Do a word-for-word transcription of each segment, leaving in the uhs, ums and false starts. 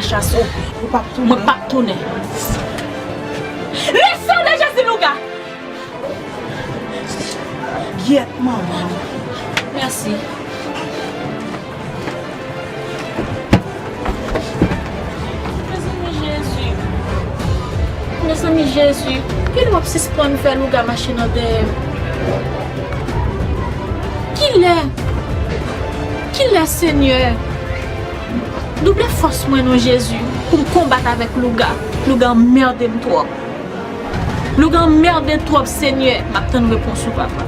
Chase, ou p ap tounen. Mwen p ap tounen. Leson de Jezi, louga! Gyèt manman. Mèsi. Mezanmi Jezi. Mezanmi Jezi. Kilè w ap sispann fè louga mache nan dèyè m? Kilè? Kilè, Senyè? Double fòs mwen non Jezi pou m konbat avèk louga. Louga anmède m twòp. Louga anmède twòp, Senyè. M ap tann repons ou, papa.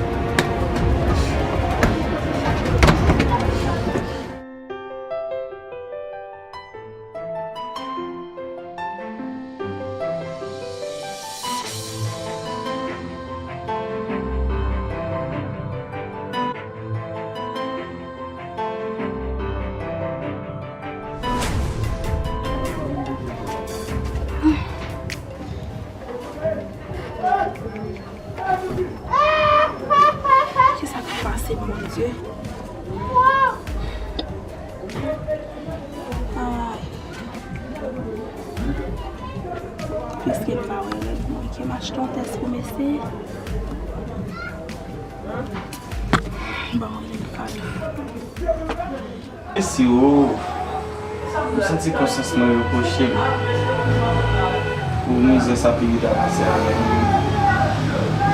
Kisa k ap pase m, Bondye? Ay. Piske m pa wè règ mwen, ke m achte yon tès pou m eseye. Ban mwen li kado. Mèsi o. M santi konsyans mwen repwoche m pou mizè sa pitit la pase avè m,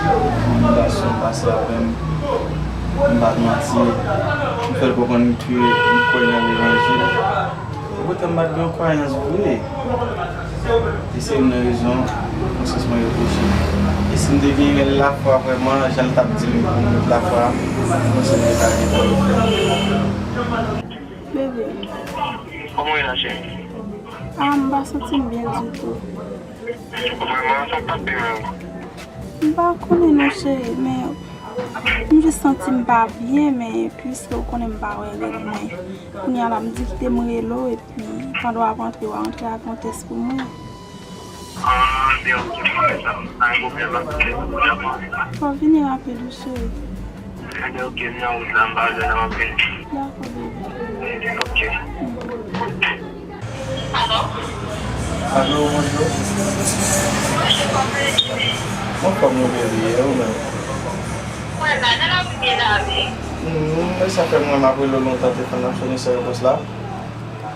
pou imilyasyon l pase avè m. M pa t manti, m fè l konprann ke m kwè nan levanjil. Poutèt m pa t gen yon kwayans vre. E se youn nan rezon konsyans mwen repwoche m. E si m te gen lafwa vrèman, jan l t ap di m pou m met lafwa, m panse m te ka gen pwen reflè. Bebe. Kòman w ye la, cheri? Ah, m pa santi m byen ditou. Vrèman, sa pa t byen menm. M pa konnen non, cheri, men m jis santi m pa byen, men piske w konnen m pa wè règ mwen. Kounye a la, m di kite m rele w, epi pandan w ap antre, w a antre ak yon tès pou mwen. Ah, ben, ok, m ap fè sa. Pa gen pwoblèm, m ap fè sa, dakò? Fò w vini rapid, wi, cheri. Anben, ok, m nan wout la, m pa jwenn nan anpil. Dakò, bebe. Ok. Alo? Alo, bonjou. Bonjou, kòman w ye? Mwen anfòm wi, bebe, e ou menm? Mwen la, nan lari m ye la, wi. Hmm, e sa fè mwen m ap rele w lontan, te fè nan founisè repons la.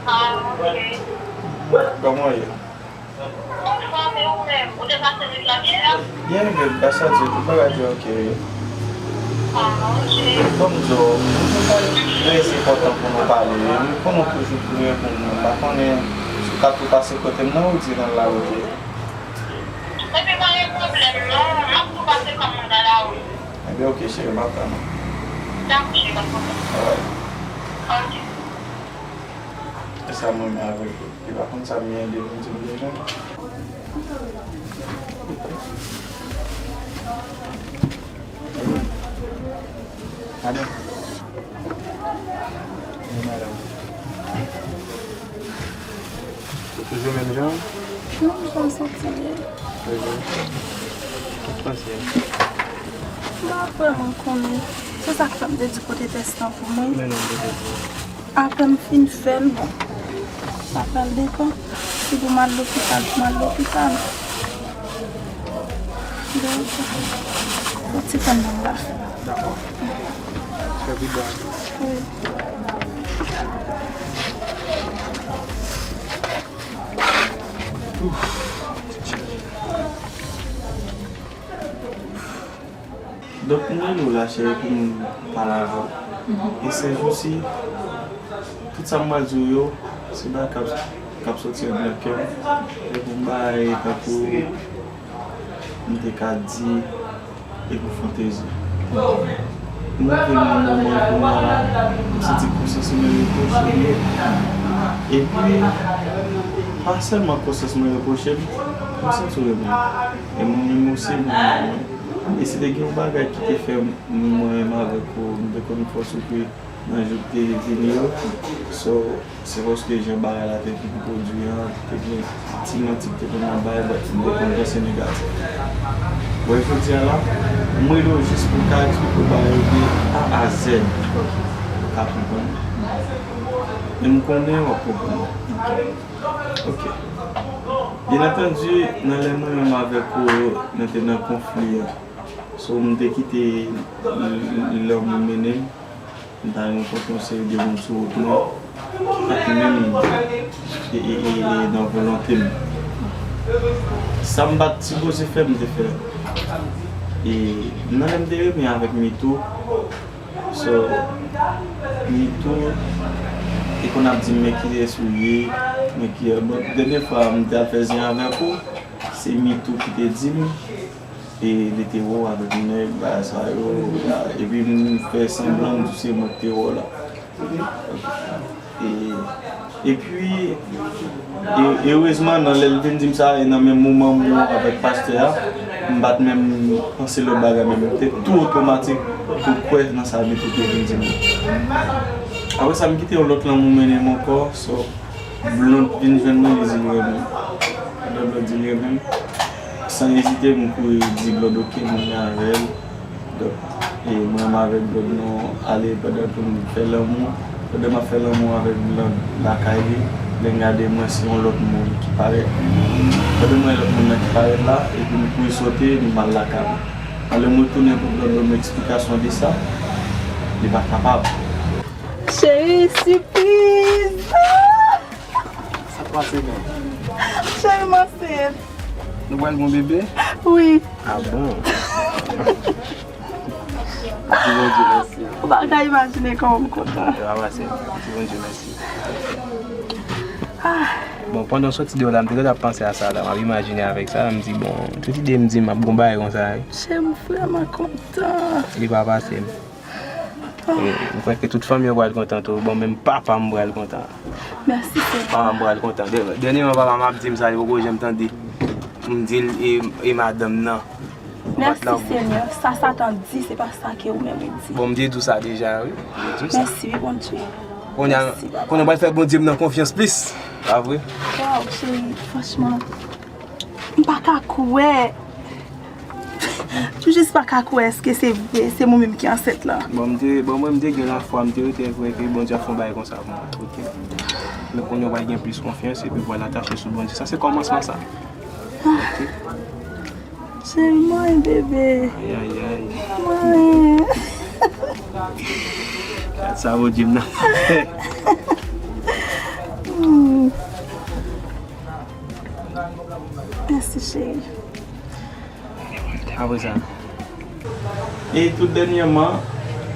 Ah, ok. Kòman w ye? Anfòm, e ou menm? Ou te pase nwit la byen? Byen, byen, gras a Dye, tout bagay te ok, wi. Ah, ok. Bon, m di w, trè enpòtan pou nou pale, wi. Konnen w toujou priye pou mwen, m pa konnen si w ka tou pase kote m nan, ou di nan lawout. Epi pa gen pwoblèm, non, m ap tou pase kòm nan lawout. Ebyen, ok, cheri, m ap tann ou. Dakò, cheri, pa gen pwoblèm. Alright. Ok. E sa mwen menm avèk ou. Li pa konn sa m gen de pou m di m deja. Madanm. Wi, madanm. Ou toujou menm jan? Non, jan m santi m ye. Toujou. Ou panse? M pa vrèman konnen. Se sa k fè m te di pote tès lan pou mwen. Men non, m te di. Apre m fin fè l, bon, sa pral depann. Si pou m al lopital, pou m al lopital. Donk, yon ti tann nan la. Dakò. Fè pi bon. Wi. Ouf. Donk, m rele w la, cheri, pou m pale avè w. E sèjousi, tout sa m pral di w yo, se bagay k ap, k ap soti anndan kè m. E pou m bay tankou m te ka di, e pou fantezi. M rive nan yon moman kounye a la, m santi konsyans mwen repwoche m. Epi, pa sèlman konsyans mwen repwoche m, m santi w renmen m. E mwen menm osi, mwen renmen w. E si te gen yon bagay ki te fè m, mwen menm avèk ou, nou te konn fè soufri nan jou k te vini yo. So, se paske jan bagay la te vin pwodui an, te gen ti manti ki te konn ap bay, but m te konn panse negatif. Wè, jodi a la, m rele w jis pou m ka eksplike w bagay yo de A a Z. ka konprann. Men m konnen w ap konprann. Ok. Byen antandi, nan lè mwen menm avèk ou, nou te nan konfli a, so, m te kite l-, l-, lanmou mennen m. M ta renkontre yon seri de moun sou wout mwen ki pa t menm e, e, e, e nan volonte m. Sa m pa t sipoze fè, m te fè. E nan lè m te renmen avèk Mitou, so, Mitou te konn ap di m, "Men kiyès ou ye, men ki," bon, dènye fwa m te al fè zen avèk ou, se Mitou ki te di m, e li te wè w avèk nèg, bagay sa yo, epi m fè sanblan m di se mwen ki te wè w la. E, epi, e, erezman, nan lè l vin di m sa, e nan menm moman m wè w avèk pastè a, m pa t menm panse lòt bagay, men m te tou otomatik pou kwè nan sa Mitou te vin di m. Apre sa, m kite yon lòt lanmou mennen m ankò, so, Blond vin jwenn mwen, li di l renmen m. Pandan Blond di l renmen m, san ezite, m kouri di Blond, "Ok, m renmen avè l." Donk, e mwen menm avèk Blond, nou ale pandan ke m fè lanmou. Pandan m ap fè lanmou avèk Blond lakay li, lè m gade, m wè se yon lòt moun ki parèt. Pandan m wè lòt moun nan ki parèt la, epi m kouri sote, m al lakay mwen. Alè m retounen pou Blond ban m eksplikasyon de sa, li pa kapab. Cheri, sipriz! Sa k pase menm? Cheri, m ansent. Nou pral gen yon bebe? Wi. Ah bon? Di Bondye mèsi. Ou pa ka imajine kòman m kontan. Di Bondye mèsi. Bon, pandan w soti deyò la, m te gentan ap panse a sa la. M ap imajine avèk sa, m di, bon, tout ide m di m ap gon bagay konsa. Cheri, m vrèman kontan. Li pa pase m. E, m kwè ke tout fanmi yo pral kontan tou. Bon, menm papa m pral kontan. Mèsi, Senyè. Papa m pral kontan. Dè-, dènyèman, papa m ap di m sa, li poko janm tande m di l e, e madanm nan. Mèsi, Senyè. Sa Satan di, se pa sa ke ou menm ou di. Bon, m te di w sa deja, wi. M te di w sa. Mèsi, wi, Bondye. Kounye a, mèsi, papa. Kounye a, m pral fè Bondye m nan konfyans plis. Pa vre? Waw, cheri, franchman, m pa ka kwè. M jis pa ka kwè èske se vre, se mwen menm ki ansent lan. Bon, m te, bon, mwen, m te gen lafwa, m te rete kwè ke Bondye ap fè yon bagay konsa pou mwen. Ok. Men kounye a, w pral gen plis konfyans, epi w pral atache sou Bondye. Sa se kòmansman sa. Ok. Cheri, mwen, bebe. Ay, ay, ay. Mwen. Gad sa Bondye m nan. Hmm. Mèsi, cheri. Apre sa. E tout dènyèman,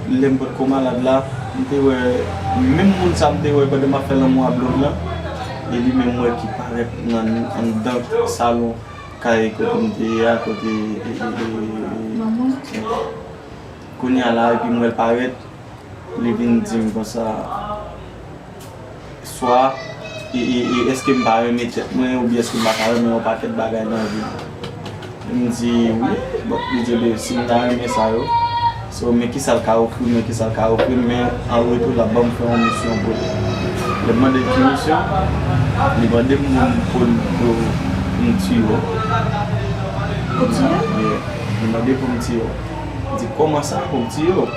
lè m potko malad la, m te wè, menm moun sa m te wè pandan m ap fè lanmou a Blond lan, e li menm m wè ki parèt nan, anndan salon kay kote m te ye a, kote, e, e, e, e, kounye a la, epi m wè l parèt, li vin di m konsa, swa, e, e, e, èske m pa renmen tèt mwen, oubyen èske m pa ka renmen yon pakèt bagay nan vi m? M di, wi, bon, li di, ebyen, si m ta renmen sa yo, so, men kisa l ka ofri m, men kisa l ka ofri m, men an retou, l ap ban m fè yon misyon pou li. Lè m mande l ki misyon, li mande m pou, pou, pou m tiye w. Pou tiye? Yeah. Li mande pou m tiye w. M di, kòman sa pou m tiye w?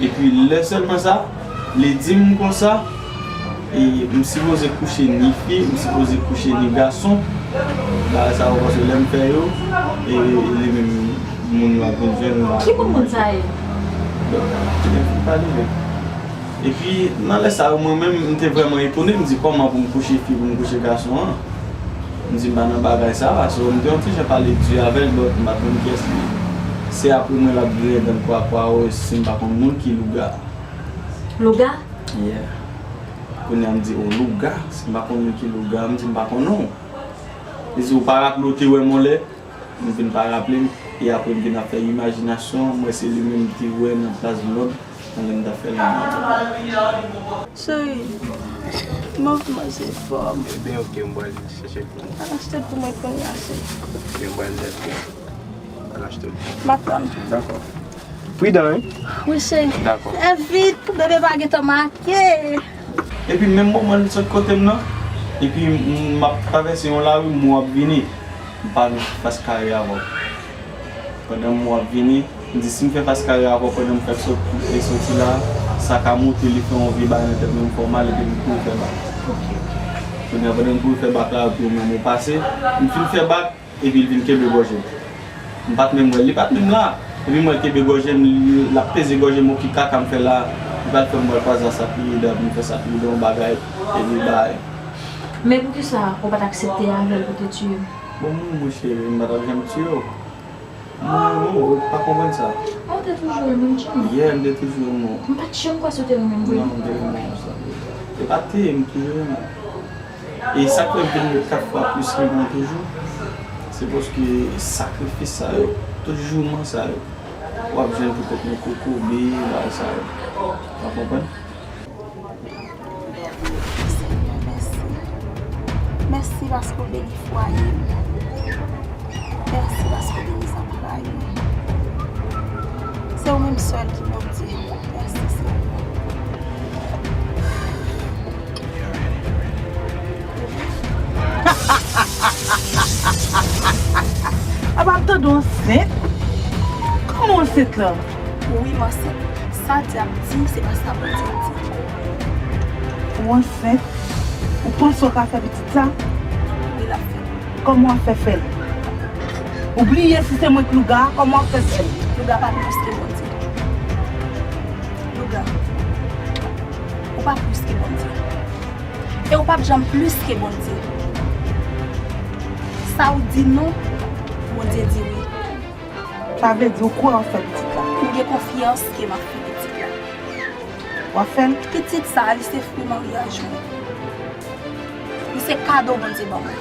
Epi lè sèlman sa, li di m konsa, e, m sipoze kouche ni fi, m sipoze kouche ni gason. Bagay sa yo, paske lè m fè yo, e, li menm moun yo ap vin jwenn m. Ki moun moun sa ye? Donk, li te fin pale avè m. Epi, nan lè sa yo, mwen menm, m te vrèman etone, m di, kòman pou m kouche fi, pou m kouche gason an? M di, m pa nan bagay sa, paske m te yon ti jan pale di avè l, but m pa t konn kiyès li ye. Se apre mwen l ap griyen dan l kwa kwa, o, si m pa konn moun ki Louga. Louga? Yeah. Kounye a m di, o, Louga, si m pa konn moun ki Louga, m di, m pa konnen w. Li di, ou pa raple w te wè m yon lè? M vin pa raple m, e apre m vin ap fè imajinasyon, m wè se li menm m te wè nan plas Blond, nan lè m t ap fè lanmou avè l. Cheri, m anvi manje fò. Ebyen, ok, m pral chèche l pou ou. Al achte l pou mwen kounye a, cheri. Ok, m pral achte l. Al achte l pou ou. M ap tann. Dakò. Pridan, wi. Wi, cheri. Dakò. Fè vit pou bebe pa gentan make. Epi menm moman li sot kote m nan, epi m, m ap travèse yon lari, m wè w ap vini. M pa vin fas kare avè w. Pandan m wè w ap vini, M di, si m fè fas kare avè w pandan m fèk sot-, e soti la, sa ka moute, li fè yon vye bagay nan tèt mwen, m fè w mal, epi m kouri fè bak. Kounye a, pandan m kouri fè bak la, epi yon moun pase, m fin fè bak, epi l vin kenbe gòj m. M pa t menm wè l, li pa t menm la. Epi m wè l kenbe gòj m, li, l ap peze gòj m, o ki kaka m fè la, li pa t fè m wè l kwaze a sa pi rèd, epi m fè sa pi rèd, yon bagay, epi bay. Men poukisa ou pa t aksepte avè l pou te tiye m? Bon, mwen, mwen cheri, m pa t ap janm tiye w. Mwen, mwen, ou pa konprann sa. Ou te toujou renmen m, Jimmy? Yeah, m te toujou renmen w. M pa t janm kwè si w te renmen m vre. Non, m te renmen w sa. E pa te, m toujou renmen w. E sa k fè m vin kat fwa plis renmen w toujou, se paske sakrifis sa yo, tout jouman sa yo, w ap jwenn poutèt yon kokobe, bagay sa yo. W ap konprann? Senyè, mèsi. Mèsi paske w beni fwaye m. Mèsi paske w beni zantray mwen. Se ou menm sèl ki Bondye. Mèsi, Senyè. Apa m tande w ansent? Kòman w ansent la? Wi, m ansent. Sa dyab di, se pa sa Bondye di. Ou ansent? Ou panse w ka fè pitit sa? Wi, l ap fèt. Kòman w ap fè fè l? Ou bliye si se mwen k louga a, kòman w ap fè fè l? Louga pa plis ke Bondye. Louga, ou pa plis ke Bondye. E ou p ap janm plis ke Bondye. Sa ou di non, Bondye di wi. Sa vle di ou kwè w ap fè pitit la? M gen konfyans ke m ap fè pitit la. W ap fè l? Pitit sa a, li se fwi maryaj mwen. Li se kado Bondye ban mwen.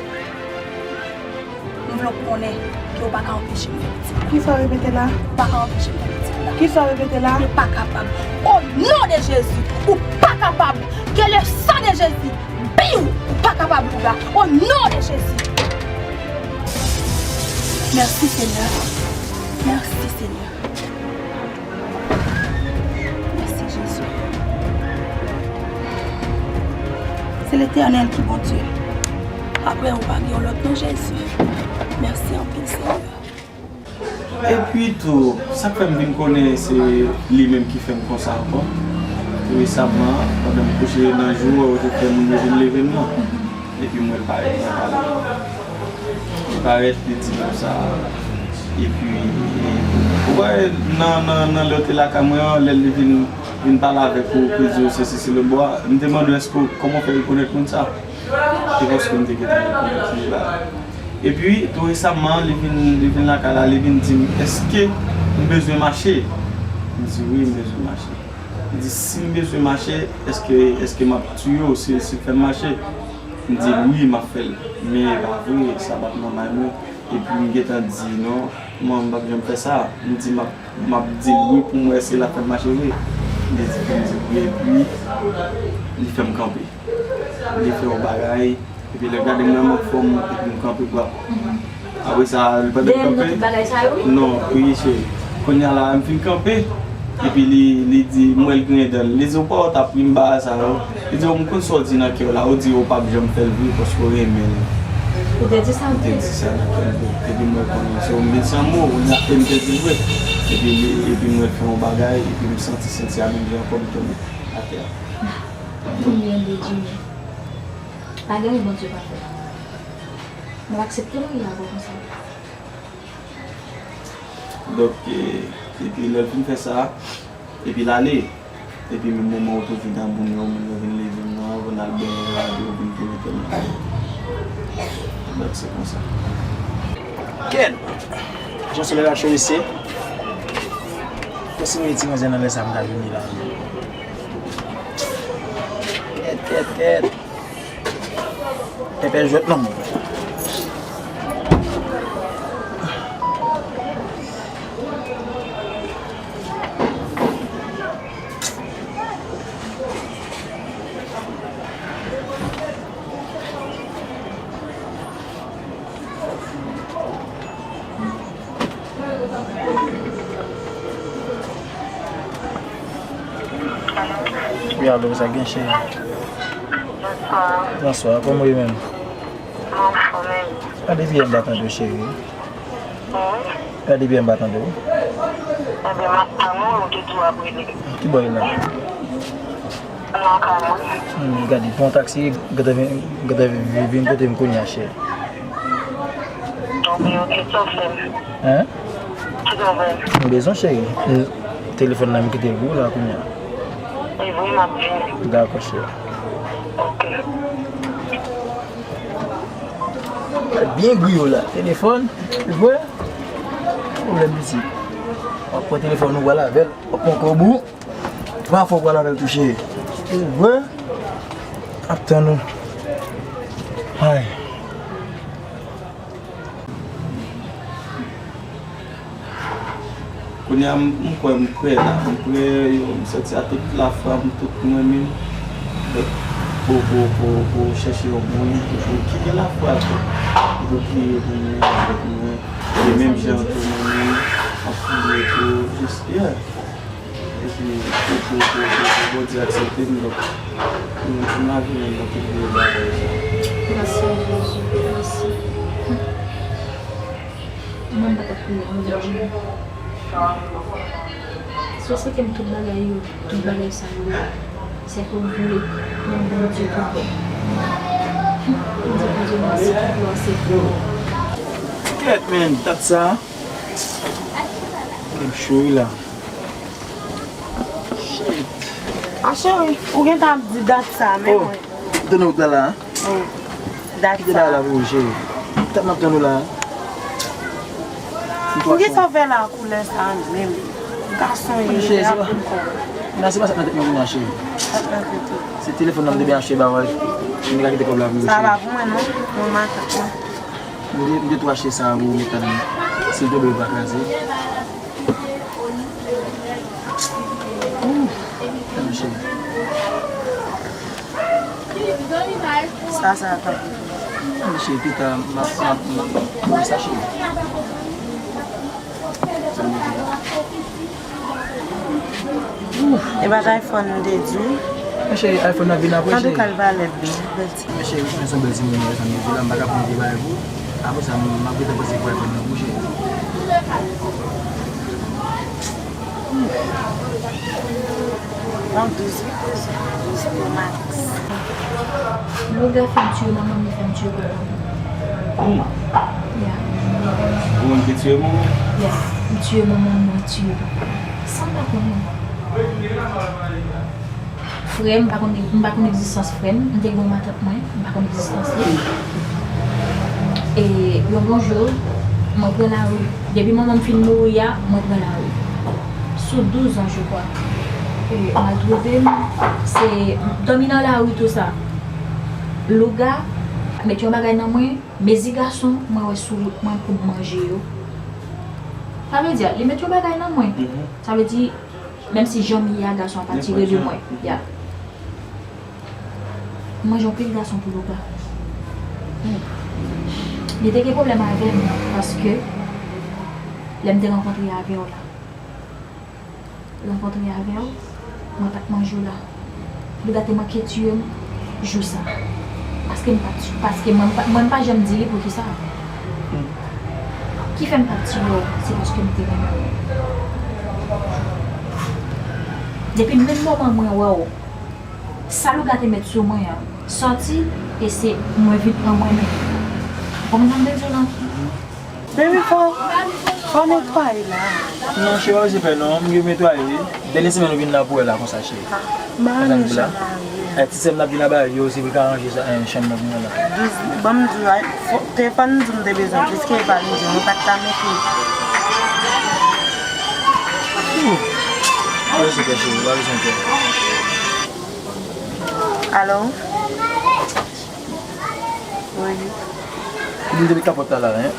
M vle w konnen ke w pa ka anpeche m fè pitit la. Kisa w repete la? Ou pa ka anpeche m fè pitit la. Kisa w repete la? Ou pa kapab. O non de Jezi, ou pa kapab. Ke le san de Jezi, biw, ou pa kapab, louga. O non de Jezi. Mèsi, Senyè. Mèsi, Senyè. Mèsi, Jezi. Se Letènèl ki Bondye. Apre ou pa gen yon lòt non, Jezi. Mèsi anpil, Senyè. Epi tou, sa k fè m vin konnen se li menm ki fè m konsa ankò. Tou resaman, pandan m kouche nan jou, ou te fè moun yo vin leve m nan. Epi m wè l parèt nan pale. Li parèt, li di konsa. Epi, ou wè, nan, nan, nan lè w te lakay mwen an, lè li vin, vin pale avèk ou, pou di w sesi, selo, bò, m te mande w èske w, kòman w fè rekonèt moun sa? Se paske m te gentan rekonèt li la. Epi, tou resaman, li vin, li vin lakay la, li vin di m, èske m bezwen mache? M di, wi, m bezwen mache. Li di, si m bezwen mache, èske, èske m ap tiye w si, si l fè m mache? M di l, wi, m ap fè l. Men e pa vre, sa pa t nan may mwen. Epi m gentan di, non, mwen, m p ap janm fè sa. M di, m ap, m ap di l wi pou m wè si l ap fè m mache vre. Li di pou m di l wi, epi li fè m kanpe. Li fè yon bagay, epi lè l gade m nan m anfòm, epi m kanpe bra. Apre sa, pandan m kanpe, non, wi, cheri. Kounye a la, m fin kanpe, epi li, li di, m wè l griyen dan l. Li di, ou pa wè w t ap ri m bagay sa yo? Li di, m konn sa w di nan kè w la, ou di ou p ap janm fè l vre paske w renmen l. Ou te di sa? M te di sa nan kè m vre. Epi m wè konnen se ou m vin san mo, kounye a, e m te di l vre. Epi li, epi m wè l fè yon bagay, epi m santi senti a menm jan ankò m tonbe atè a. Konbyen de Jimmy? Pa gen yon Bondye pa fè. M ap aksepte mari avè w konsa. Donk, e, epi lè l fin fè sa, epi l ale. Epi menm moman ou tou vin nan moun yo, moun yo vin leve m nan, yo vin al benyen, yo vin tounen tèt mwen. Donk, se konsa. Kèt! Jan solèy la cho isi. Kontinye ti manzè nan lè sa m ta vini la. Kèt, kèt, kèt. Pèpè jwèt non. Wi, alo, sa gen, cheri? Bonswa. Bonswa, kòman w ye menm? Mwen anfòm, e ou? Gade byen, m pa tande w, cheri. Wi. Gade byen, m pa tande w. Ebyen, m ap tann ou, ou te di w ap rele. Ki bò w ye la? Nan kay mwen. Hmm, gade, pran yon taksi, gade vin, gade vin, vin kote m kounye a, cheri. Ok, ok, sa w fè m? Hein? Ki sa w fè m? M bezwen, cheri. Telefòn nan m kite l pou ou la kounye a. E vre, m ap vini. Dakò, cheri. Ok. Byen griyo la. Telefòn, ou vwè? Pwoblèm piti. W ap pran telefòn ou, w al avè l. W ap pran kòb ou. Pa fò w al avè l touche. Ou vwè? Ap tann ou. Ay. Kounye a, m, m kwè, m prè la. M prè, yo, m sòti a tout lafwa m, tout mwen menm. Pou, pou, pou, pou chèche yon moun, pou, pou ki gen lafwa tou. Pou priye pou mwen, avèk mwen. E menm jan tou mwen menm, m ap priye tou, jis, yeah. Epi, pou, pou, pou, pou, pou Bondye aksepte m, donk, pou m, pou m lage men nan tout vye bagay sa. Mèsi, Jezi, mèsi. Mwen pa t ap priye pou Bondye. Si w site m tout bagay yo, tout bagay sa yo, se pou vle pran Bondye pou bon. Bondye, Bondye, mèsi pou glwa, se pou. Kèt, men, dat sa. Kèm cho wi la. Shit. A cheri, ou gentan ap di dat sa, men mwen. Ou te nan wout la la, hein? Oh, dat sa. Kite bagay la pou ou, cheri. Tèt m ap tann ou la, hein? Poukisa w fè la koulè sa menm? Gason ye, men se pa, non, se pa sa k nan tèt mwen kounye a, cheri. Sa k nan tèt ou? Se telefòn nan m te byen achte ba ou a. M te ka kite kòb la pou ou, cheri. Sa pa pou mwen, non. Mwen matant mwen. M te, m te tou achte sa pou ou, met ladan. Si l tonbe, l pa kraze. Ooh, mèsi. Sa, sa, pa. Mèsi, pita, m ap, m ap, m ap, m ap sache. E pa t iPhone m te di w? Mèsi, iPhone nan vin apre, cheri. Antouka, l valè byen. Men cheri, ou konnen se yon bèl timoun mwen, sa m di la, m pa ka pran vye bagay pou ou. Apre sa, m ap gentan panse pou iPhone nan pou ou, cheri. Yon douz, douz Pro Max. Louga fè m tiye manman m, li fè m tiye papa m. Hmm. Yeah. Ou menm ki tiye manman? Yeah. M tiye manman m, mwen tiye papa m. San m pa konnen. Frè m, m pa konn, m pa konn egzistans frè m. M te gen yon matant mwen, m pa konn egzistans li. E yon bon jou, mwen pran lari. Depi manman m fin mouri a, mwen pran lari. Sou douz an, je crois. E m al twouve m, se dòmi nan lari tou sa. Louga met yon bagay nan mwen, mezi gason, mwen wè sou wout mwen pou m manje yo. Sa vle di, li met yon bagay nan mwen. Mhm. Sa vle di, menm si jan m ye a, gason an pa tire de mwen. Ya. M manje anpil gason pou Louga. Hmm. Li te gen pwoblèm avè m, paske lè m te rankontre avè w la. Rankontre avè w, mwen pa t manje w la. Louga te manke tiye m jou sa. Paske m pa t, paske mwen, mwen pa janm di li poukisa. Hmm. Ki fè m pa t tiye w, se paske m te renmen w. Depi menm moman mwen wè w, sa Louga te met sou mwen an sòti, e se mwen vin pran mwen menm. Ou konprann sa m vle di w lan? Baby, fò, fò netwaye la. Non, cheri, pa bezwen pè non, m gen netwaye. Dènye semèn ou vin la pou wè la konsa, cheri. Ah, m pa renmen jan mari a. Ti sè m ap vin la ba yo, se pou l ka ranje sa, eh, chanm nan pou mwen la. Douz, ban m di w, fò, telefòn m di w m te bezwen, piske e pa vin di m, ou pa t ka mete. Ouh. Pa bezwen pè, cheri, pa bezwen pè. Alo? Wi. Vin depi kapòt la la, hein?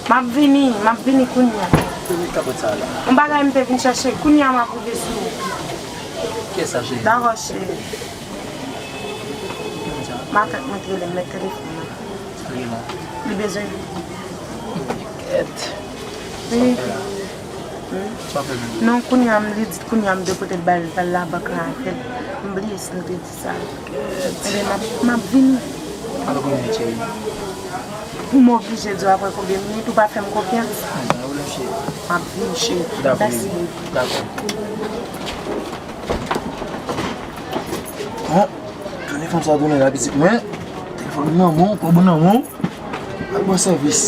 M ap vini, m ap vini kounye a. Depi kapòt sa la. Yon bagay m te vin chèche, kounye a m ap rive sou ou. Kiyès sa, cheri? Dakò, cheri. Matant mwen te rele m, met telefòn nan. Sa li la? Li bezwen. Kèt. Wi. Sa fè menm. Non, kounye a m, li di, kounye a m depote l ba l, l al labank la avè l. M bliye si m te di sa. Kèt. Ebyen, m ap, m ap vini. Alò, kounye a, cheri. Pou m oblije di w apre konbyen minit, ou pa fè m konfyans. M ap vin, cheri. Dakò, mèsi, baby, beaucoup. Dakò. Bon, jounen fanm sa tounen la, pitit mwen. Telefòn nan men w, kòb nan men w. Al ban sèvis.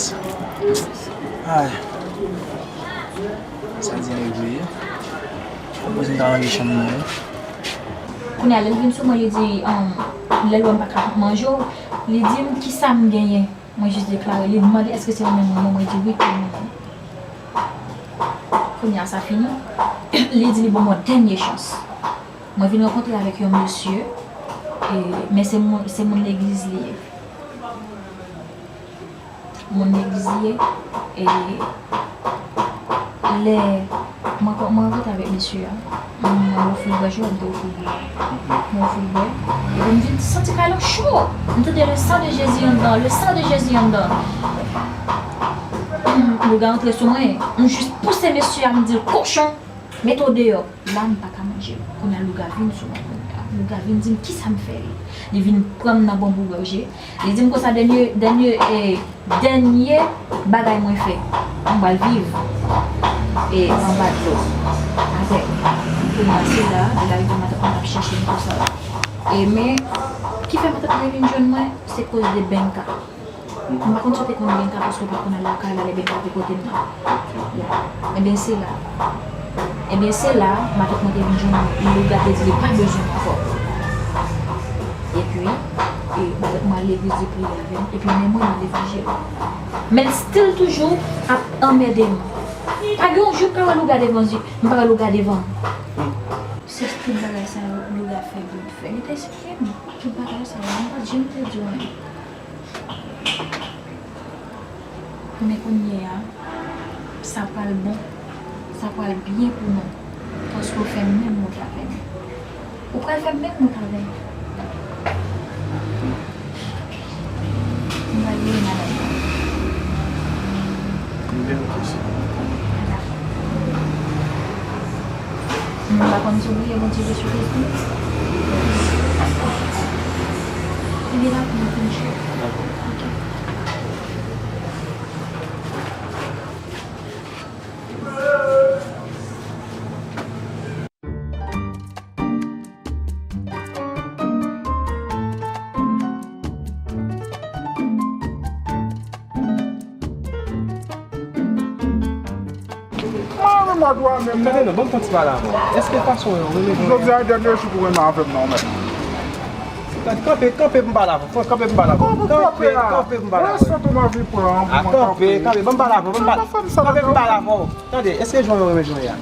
Ay. Sa di nèg yo ye? Mwen bezwen ta ranje chanm nan, wi. Kounye a, lè l vin sou mwen, li di, um, lè l wè m pa ka manje w, li di m, "Kisa m genyen?" Mwen jis deklare, li mande, "Èske se ou menm?" Mwen, mwen di, "Wi, se mwen menm." Kounye a, sa fini. Li di li ban mwen dènye chans. Mwen vin rankontre avèk yon mesye, e, men se moun, se moun legliz li ye. Moun legliz li ye, e lè mwen, mwen rankontre avèk mesye a, mwen ofri l bwè, jan m te ofri l bwè. Mwen ofri l bwè. Epi m vin santi kay la cho. M tande le sang de Jésus anndan, le sang de Jésus anndan. Louga antre sou mwen, m jis pouse mesye a, m di l, "Kochon, mete w deyò." La, m pa ka manje l. Kounye a, Louga vin sou mwen kounye a. Louga vin di m, "Kisa m fè l?" Li vin pran m nan bonbon gòje. Li di m konsa, "Dènye, dènye, e, dènye bagay mwen fè, m pral viv, e, anba dlo avè w." Kounye a, se la, li lage matant mwen ap chèche m konsa. E men, ki fè matant mwen vin jwenn mwen, se koz de Benka. M pa konn si w te konn Benka paske w pa t konn al lakay la lè Benka te kote m nan. Ya. Ebyen, se la. Ebyen, se la, matant mwen te vin jwenn mwen. Louga te di li pa bezwen m ankò. Epi, e, matant mwen al legliz, li priye avè m. Epi, men mwen, m al evanjil. Men l still toujou ap anmède m. Pa gen yon jou m pa wè Louga devan zye, m pa wè Louga devan m. Se tout bagay sa yo Louga fè, Louga fè. Li te eseye m. Tout bagay sa yo, m pa t janm te di w anyen. Men kounye a, sa pral bon, sa pral byen pou nou, paske w fè menm wout avè m. Ou pral fè menm wout avè m. M pral vire madanm mwen. M pa konn si w bliye Bondye Jezi Kris, non? Li la pou nou fini chwe. Ok. Mwen renmen w dwa menm. Tande non, ban m fè yon ti pale avè w. Èske fason yo renmen jan... Jodi a dènye jou pou renmen avè m nan, men. Kanpe, kanpe pou m pale avè w. Kanpe pou m pale avè w. Kanpe, kanpe pou m pale avè w. Kanpe, kanpe, ban m pale avè w. Kanpe, kanpe, ban m pale avè w. Kanpe pou m pale avè w. Tande, èske jan yo renmen jan ya?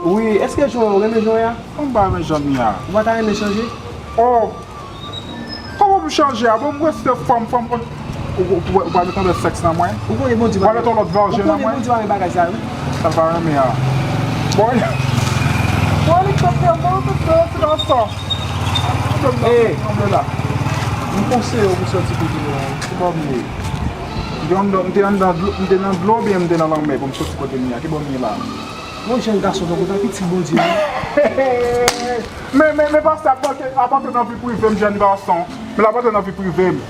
Wi, èske jan w renmen jan ya? Mwen pa renmen jan m ye a. Ou pa ta renmen chanje? Oh! Kòman pou m chanje a? Bon, m rete fanm, fanm, fanm. Ou, ou, ou, ou pa met anlè sèks nan mwen? Ou konnen Bondye pa met yon lòt vèje nan mwen? Ou konnen Bondye pa met bagay sa yo? Sa l pa renmen a. Bon, bon, li kanpe, bon, tout se ansanm. Hey, m konseye w pou sòti kote w la. Ki bò m ye? M te anndan, m te anndan dlo, m te nan dlo oubyen m te nan lanmè pou m soti kote m ye a? Ki bò m ye la? Yon jèn gason tankou w ta piti Bondye wi. Men, men, men pastè ap antre, ap antre nan vi prive m, jèn gason. Men l ap antre nan vi prive m.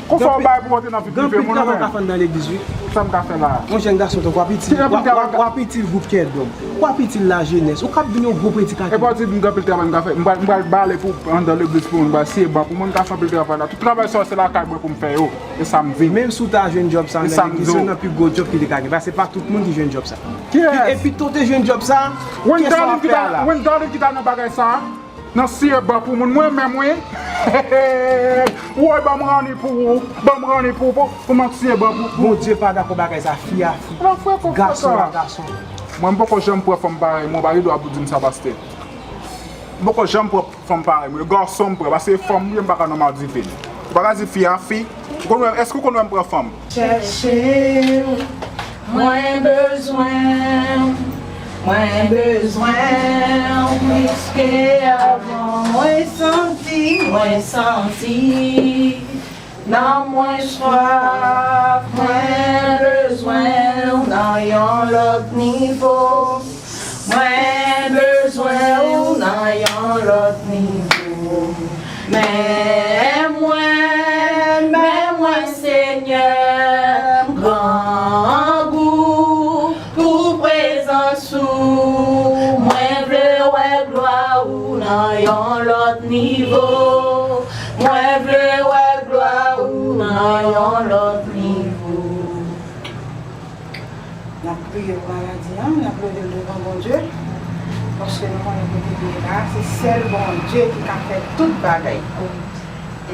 Konsa w bay pou w antre nan vi prive moun ou menm? Gen anpil travay w ka fè anndan legliz wi. Sa m ka fè la? Yon jèn gason tankou w ap itil, w ap, w ap, w ap itil gwoup Kèdòm. W ap itil lajenès. Ou kab vin yon gwo predikatè. E pa w di m gen anpil travay m ka fè. M pral, m pral bale pou, anndan legliz pou moun, m pral siye ban pou moun, m ka fè anpil travay la. Tout travay sa yo se lakay mwen pou m fè yo. E sa m di. Menm si w ta jwenn djòb sa anndan legliz, se youn nan pi gwo djòb ki te ka gen. Paske pa tout moun ki jwenn djòb sa. Kiyès? E, e pito w te jwenn djòb sa, kiyès w ap fè a la? Wendalin ki ta nan bagay sa, nan siye ban pou moun, mwen menm wi. Woy, ban m ranni pou ou, ban m ranni pou ou, pou, pou m ap siye ban pou, pou. Bondye pa dakò bagay sa, fi a fi, gason a gason. Mwen, m poko janm pran fanm parèy mwen, ou pa gen dwa pou di m sa, pastè. M poko janm pran fanm parèy mwen, gason m pran, paske fanm m ye, m pa ka nan madivin. Ou pa ka di fi a fi. Ou konn wè, èske ou konn wè m pran fanm? Chèche w, mwen bezwen w, mwen bezwen w plis ke avan. Mwen santi, mwen santi Nanm mwen swaf, mwen bezwen w nan yon lòt nivo. Mwen bezwen w nan yon lòt nivo. Men mwen, men mwen, Senyè, m grangou pou prezans ou. Mwen vle wè glwa ou nan yon lòt nivo. Mwen vle wè glwa ou nan yon lòt nivo. N ap priye pou maladi an, n ap leve l devan Bondye, paske nou konnen kote nou ye la, se sèl Bondye ki ka fè tout bagay.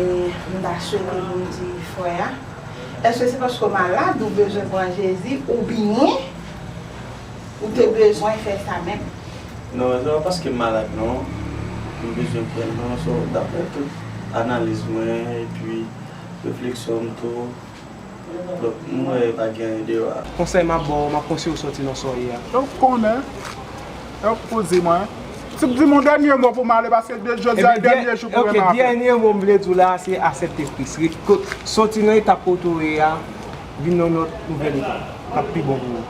E m ta swete pou m di frè a, èske se paske w malad ou bezwen pran Jezi, oubyen ou te bezwen fè sa menm? Non, se pa paske m malad, non. M bezwen pran l, non. So, daprè tout analiz mwen, epi refleksyon m tou, donk, m wè pa gen anyen deyò a. Konsèy m ap ba w, m ap konseye w sòti nan sa w ye a. E w konnen, e w pou di mwen. Si w di m yon dènye mo pou m ale, paske de, jodi a, dènye jou pou mwen. Ebyen, dènye mo m vle di w la, se aksepte Kris. Sòti nan etap kote w ye a, vin nan yon lòt nouvèl etap k ap pi bon pou ou.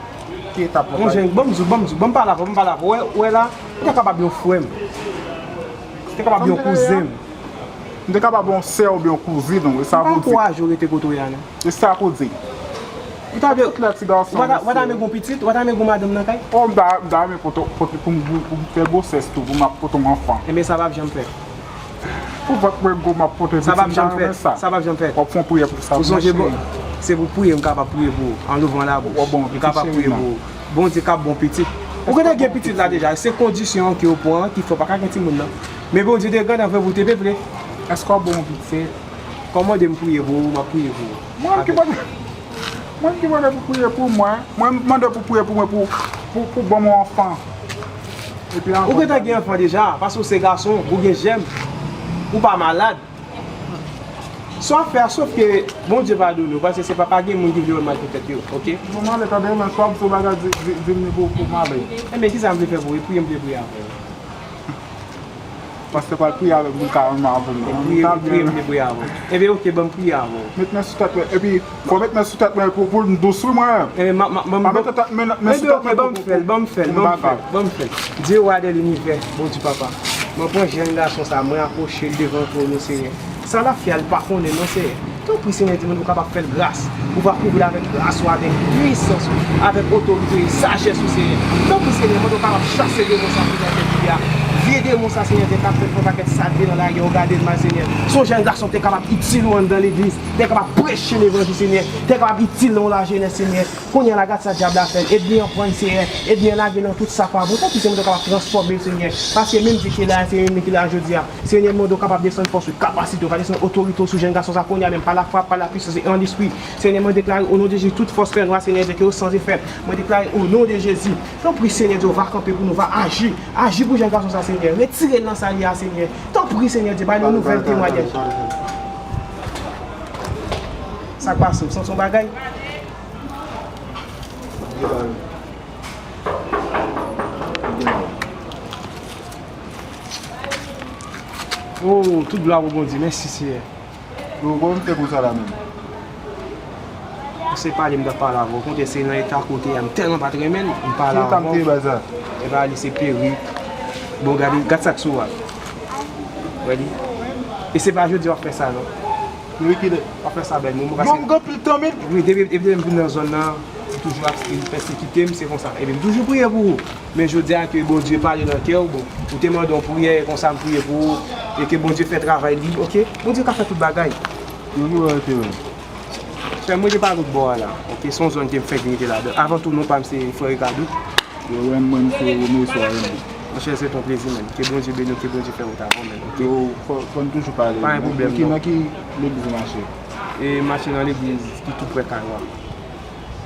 Ki etap? Mon jèn, ban m di w, ban m di w, ban m pale avè w, ban m pale avè w. Wè, wè la, ou te kapab yon frè m. Ou te kapab yon kouzen m. M te kapab yon sè oubyen yon kouzin ou, e sa pou di. M pa ankouraje w rete kote w ye a, non. E sa pou di. Ou ta vle, tout lè ti gason, ou pa ta, ou pa ta renmen gen yon pitit, ou pa ta renmen gen yon madanm nan kay? Oh, m ta, m ta renmen pote, pote pou m, pou m fè gwosès tou, pou m ap pote yon anfan. Enben, sa p ap janm fèt. Pou vant mwen gwo, m ap pote pitit, m ta renmen sa. Sa p ap janm fèt. W ap fè yon priyè pou sa pou mwen, cheri. Ou sonje, bon, se pou priye, m kapab priye pou ou. An louvan labouch. W ap bon pitit, cheri, m kapab priye pou ou. Bondye k ap bon pitit. Ou gentan gen pitit la deja, se kondisyon an ke w pran an ki fè w pa ka gen timoun nan. Men Bondye te grandè vre pou w te peple. Èske w ap bon pitit? Kòmande m priye pou ou, m ap priye pou ou. Mwen ki mande, mwen ki mande pou priye pou mwen. Mwen mande pou priye pou mwen pou, pou, pou ban mwen anfan. Epi anfan. Ou gentan gen anfan deja, paske w se gason, ou gen jèm, ou pa malad. Sa w ap fè a, sof ke Bondye padone w, paske se pa, pa gen moun ki vle wè mal pou tèt yo, oke? Non, m ale tande, men sa w ap di yon bagay, di, di, di m li pou, pou m ale. Enben, kisa m vle fè pou ou? Priye m vle priye avè w. Pastè pral priye avè m pou l ka renmen avè m. Priye, priye m vle priye avè w. Enben, oke, ban m priye avè w. Met men sou tèt mwen, epi fò met men sou tèt mwen pou, pou l dous, wi, mwen. Enben, m, m, m, pa met tèt men, men sou tèt mwen pou, pou, pou m bagay. Enben, oke, ban m fè l, ban m fè l, ban m fè l. Dye wa dè linivè, Bondye Papa. Mwen pran jèn gason sa, mwen apwoche l devan twòn ou, Senyè. Sa l ap fè a, l pa konnen non, Senyè. Tanpri, Senyè, di mwen ou kapab fè l gras. Ou va kouvri l avèk gras ou, avèk pwisans ou, avèk otorite e sajès ou, Senyè. Tanpri, Senyè, mwen ou kapab chase demon sa ki nan tèt li a. Vye demon sa, Senyè, te kap fè l fè yon pakèt salite nan lari a, ou gade l mal, Senyè. Se yon jèn gason ki te kapab itil ou anndan legliz, te kapab preche levanjil, Senyè, te kapab itil nan yon lajenès, Senyè. Kounye a la, gad sa dyab la fè l. Èd li anprann, Senyè. Èd li lage nan tout sa pa bon. Tanpri, Senyè, mwen kapab transfòme l, Senyè. Paske menm Dye ki la, se menm li ki la jodi a. Senyè, mwen kapab desann fòs ou, kapasite ou, va desann otorite ou sou jèn gason sa kounye a menm, pa lafwa, pa lapwisans e an lespri. Senyè, mwen deklare o non de Jezi, tout fòs fè nwa, Senyè, ke yo san efè. Mwen deklare o non de Jezi. Tanpri, Senyè Dye, ou va kanpe pou nou, va aji. Aji pou jèn gason sa, Senyè. Retire l nan sa li a, Senyè. Tanpri, Senyè Dye, bay nou nouvèl temwayaj. Sa k pase w? Santi yon bagay? Oh, tout glwa pou Bondye. Mèsi, Senyè. Yo, kòman m fè pou sa la menm? Ou se pale, m t ap pale avè w. Kontè se nan eta kote a, m tèlman pa t renmen l, m pale avè w. Ki eta m te ye bay sa? E pa li, se perik. Bon, gade, gad sa k sou a. Wè li? E se pa jodi w ap fè sa, non. Perik ki lè? W ap fè sa bèl, mwen, mwen, paske. Bon, m gen anpil tan, men. Wi, depi, depi m vin nan zòn nan, ou toujou ap, ou pèsekite m, se konsa. Epi m toujou priye pou ou. Men jodi a ke Bondye pale nan kè w, bon, ou te mande yon priyè, e konsa m priye pou ou, e ke Bondye fè travay li, oke? Bondye ka fè tout bagay. Toujou rete, wi. Frè m, mwen te pa lòt bò a la, oke? Se yon zòn ke m fèk vin rete ladan. Avan tou, non pa m se Frè Ricardo. Yo, mwen, mwen, se Romeo Soirée, men. Monchè, se ton plezi, men. Ke Bondye beni w, ke Bondye fè wout avè w, men, oke? Yo, fò, fò n toujou pale, men. Pa gen pwoblèm, non. Nan ki legliz ou mache? E mache nan legliz ki tou prè kay ou a.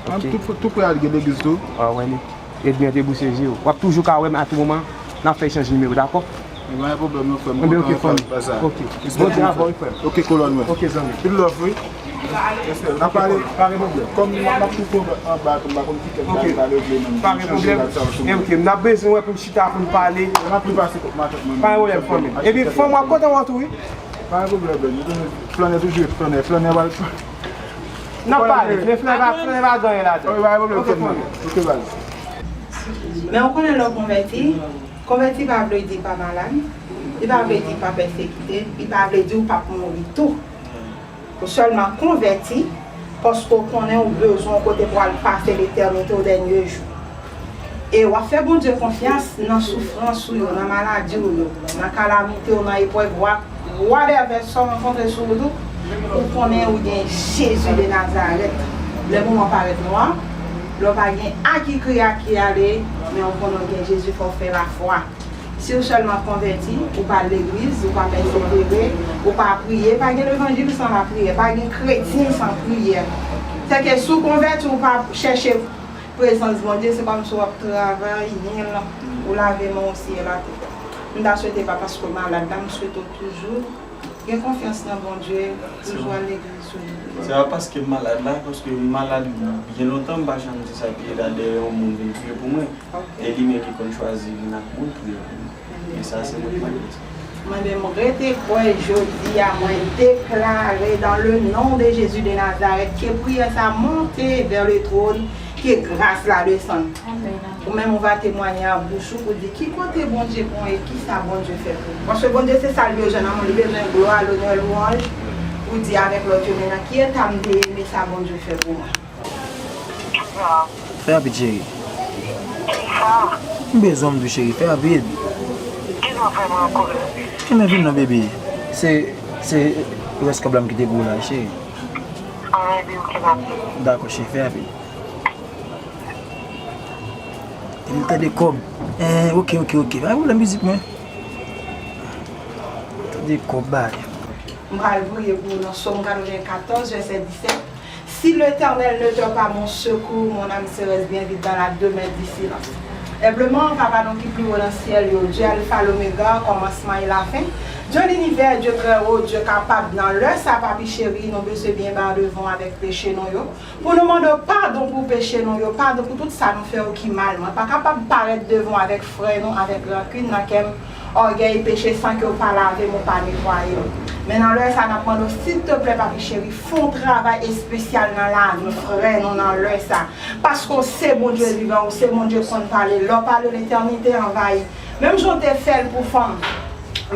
An, oke. Tou, tou prè a, li gen legliz tou? A, wè li. Ebyen, te bouse je w. W ap toujou ka wè m a tou moman. N ap fè echanj nimewo, dakò? Pa gen pwoblèm non, frè m. Enben, oke, fanmi. Oke. Bondye avè w, wi, frè m. Oke, kolòn mwen. Oke, zanmi. Pil love, wi. Respè. N ap pale. Pa gen pwoblèm. Kòm m ap toufe anba tou, m pa konn ki kèk bagay m ta regle menm. Pa gen pwoblèm. E oke, m ap bezwen wè pou m chita, pou m pale. M ap repase kòk matant mwen. Pa gen pwoblèm, fanmi. Epi, fanmi, w ap kontan wè w tou, wi. Pa gen pwoblèm, bro. Nou konnen flannè toujou ret flannè. Flannè pral. N ap pale, men flannè pa, flannè pa gen anyen ladan. Ok, pa gen pwoblèm, ok, flannè. Ok, baz. Men ou konnen lè w konvèti, konvèti pa vle di pa malad, li pa vle di pa pèsekite, li pa vle di ou p ap mouri tou. Ou sèlman konvèti paske w konnen ou bezwen yon kote pou w al pase letènite w, dènye jou. E w ap fè Bondye konfyans nan soufrans ou yo, nan maladi w yo, nan kalamite w, nan eprèv, w ap, whatever sa w rankontre sou wout ou, ou konnen ou gen Jezi de Nazarèt. Lè moman parèt nwa, lè w pa gen a ki kriye, a ki ale, men ou konnen ou gen Jezi, fò w fè lafwa. Si w sèlman konvèti, ou pa al legliz, ou pa pèsevere, ou pa priye, pa gen levanjil san lapriyè, pa gen kretyen san priyè. Sèke si w konvèti, ou pa chèche prezans Bondye, se kòmsi w ap travay, nil, ou lave men w syèl atè. M ta swete pa paske w malad la, m swete w toujou gen konfyans nan Bondye, toujou al legliz. Se pa paske m malad la, paske m malad byen lontan, m pa janm di sa, piye la dèyè yon moun vin priye pou mwen. E li menm ki konn chwazi vin ak moun pou li. E sa se mwen ki mande. Mande m rete kwè jodi a, mwen deklare dans le nom de Jésus de Nazareth ke priyè sa monte vers le trône, ke gras la desann. Ou menm ou va temwaye ak bouch ou pou di ki kote Bondye bon e ki sa Bondye fè pou ou. Paske Bondye se sa l bezwen nan mond, li bezwen glwa, lonè, lwanj, pou di avèk lòt yo, men nan ki eta m te ye, men sa Bondye fè pou mwen. Fè rapid, cheri. M bezwen w tou, cheri. Fè rapid. Kenbe vin non, bebe. Se, se rès kòb la m kite pou ou la, cheri. Dakò, cheri, fè rapid. Li tande kòb. Eh, ok, ok, ok. Pa gen pwoblèm, pitit mwen. Tande kòb, bay. M pral priye pou ou nan Sòm katrevenkatòz, vèsè disèt. Si l'Éternel ne tord pas mon secours, mon âme serait bien vite dans la demeure du silence. Enpleman, Papa nou ki pi wo nan syèl yo, Dye Alfa, Lomega, kòmansman e lafen, Dye linivè, Dye trè wo, Dye kapab, nan lè sa, Papi cheri, nou bezwen byen ba w devan w avèk peche nou yo, pou nou mande w padon pou peche nou yo, padon pou tout sa nou fè w ki mal. Mwen pa kapab parèt devan w avèk frè nou, avèk rankin nan kè m, ògèy, peche san ke w pa lave m, ou pa netwaye m. Men nan lè sa, n ap mande w, silteplè, Papi cheri, fè yon travay espesyal nan lavi frè nou nan lè sa. Paske w se Bondye vivan, ou se Bondye konn pale. Lè w pale, letènite anvayi. Menm jan w te fè l pou fanm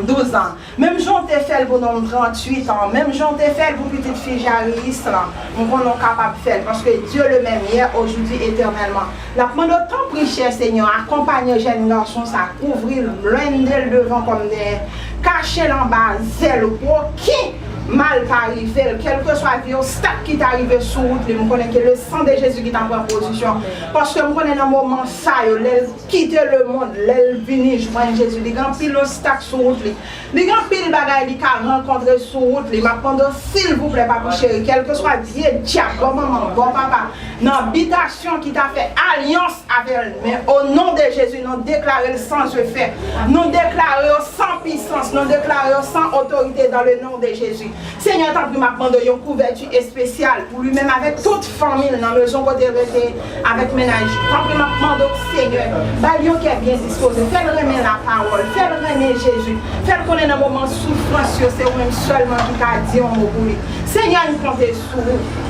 douz an, menm jan w te fè l pou nonm tranntuit an, menm jan w te fè l pou pitit fi Jayiris lan, m konnen w kapab fè l, paske Dieu le même hier, aujourd'hui, éternellement. N ap mande w, tanpri, chè Senyè, akonpanye jèn gason sa, kouvri l, blende l devan kòm dèyè, kache l anba zèl ou, pou okenn mal pa rive l, kèlkeswa vye obstak ki ta rive sou wout li, m konnen ke le sang de Jésus ki ta pran pozisyon, paske m konnen nan moman sa yo, lè l kite lemonn, lè l vini jwenn Jezi, li gen anpil obstak sou wout li. Li gen anpil bagay li ka rankontre sou wout li. M ap mande w, silvouplè, papi cheri, kèlkeswa vye dyab, bò manman, bò papa, nan bitasyon ki ta fè alyans avè l, men o non de Jezi, nou deklare l san efè. Nou deklare yo san pisans, nou deklare yo san otorite dans le nom de Jésus. Senyè, tanpri, m ap mande w yon kouvèti espesyal pou li menm avèk tout fanmi l nan mezon kote l rete, avèk mennaj li. Tanpri, m ap mande w, Senyè, ba l yon kè byen dispoze. Fè l renmen lapawòl. Fè l renmen Jezi. Fè l konnen nan moman soufrans yo, se ou menm sèlman ki ka di yon mo pou li. Senyè, n konte sou ou.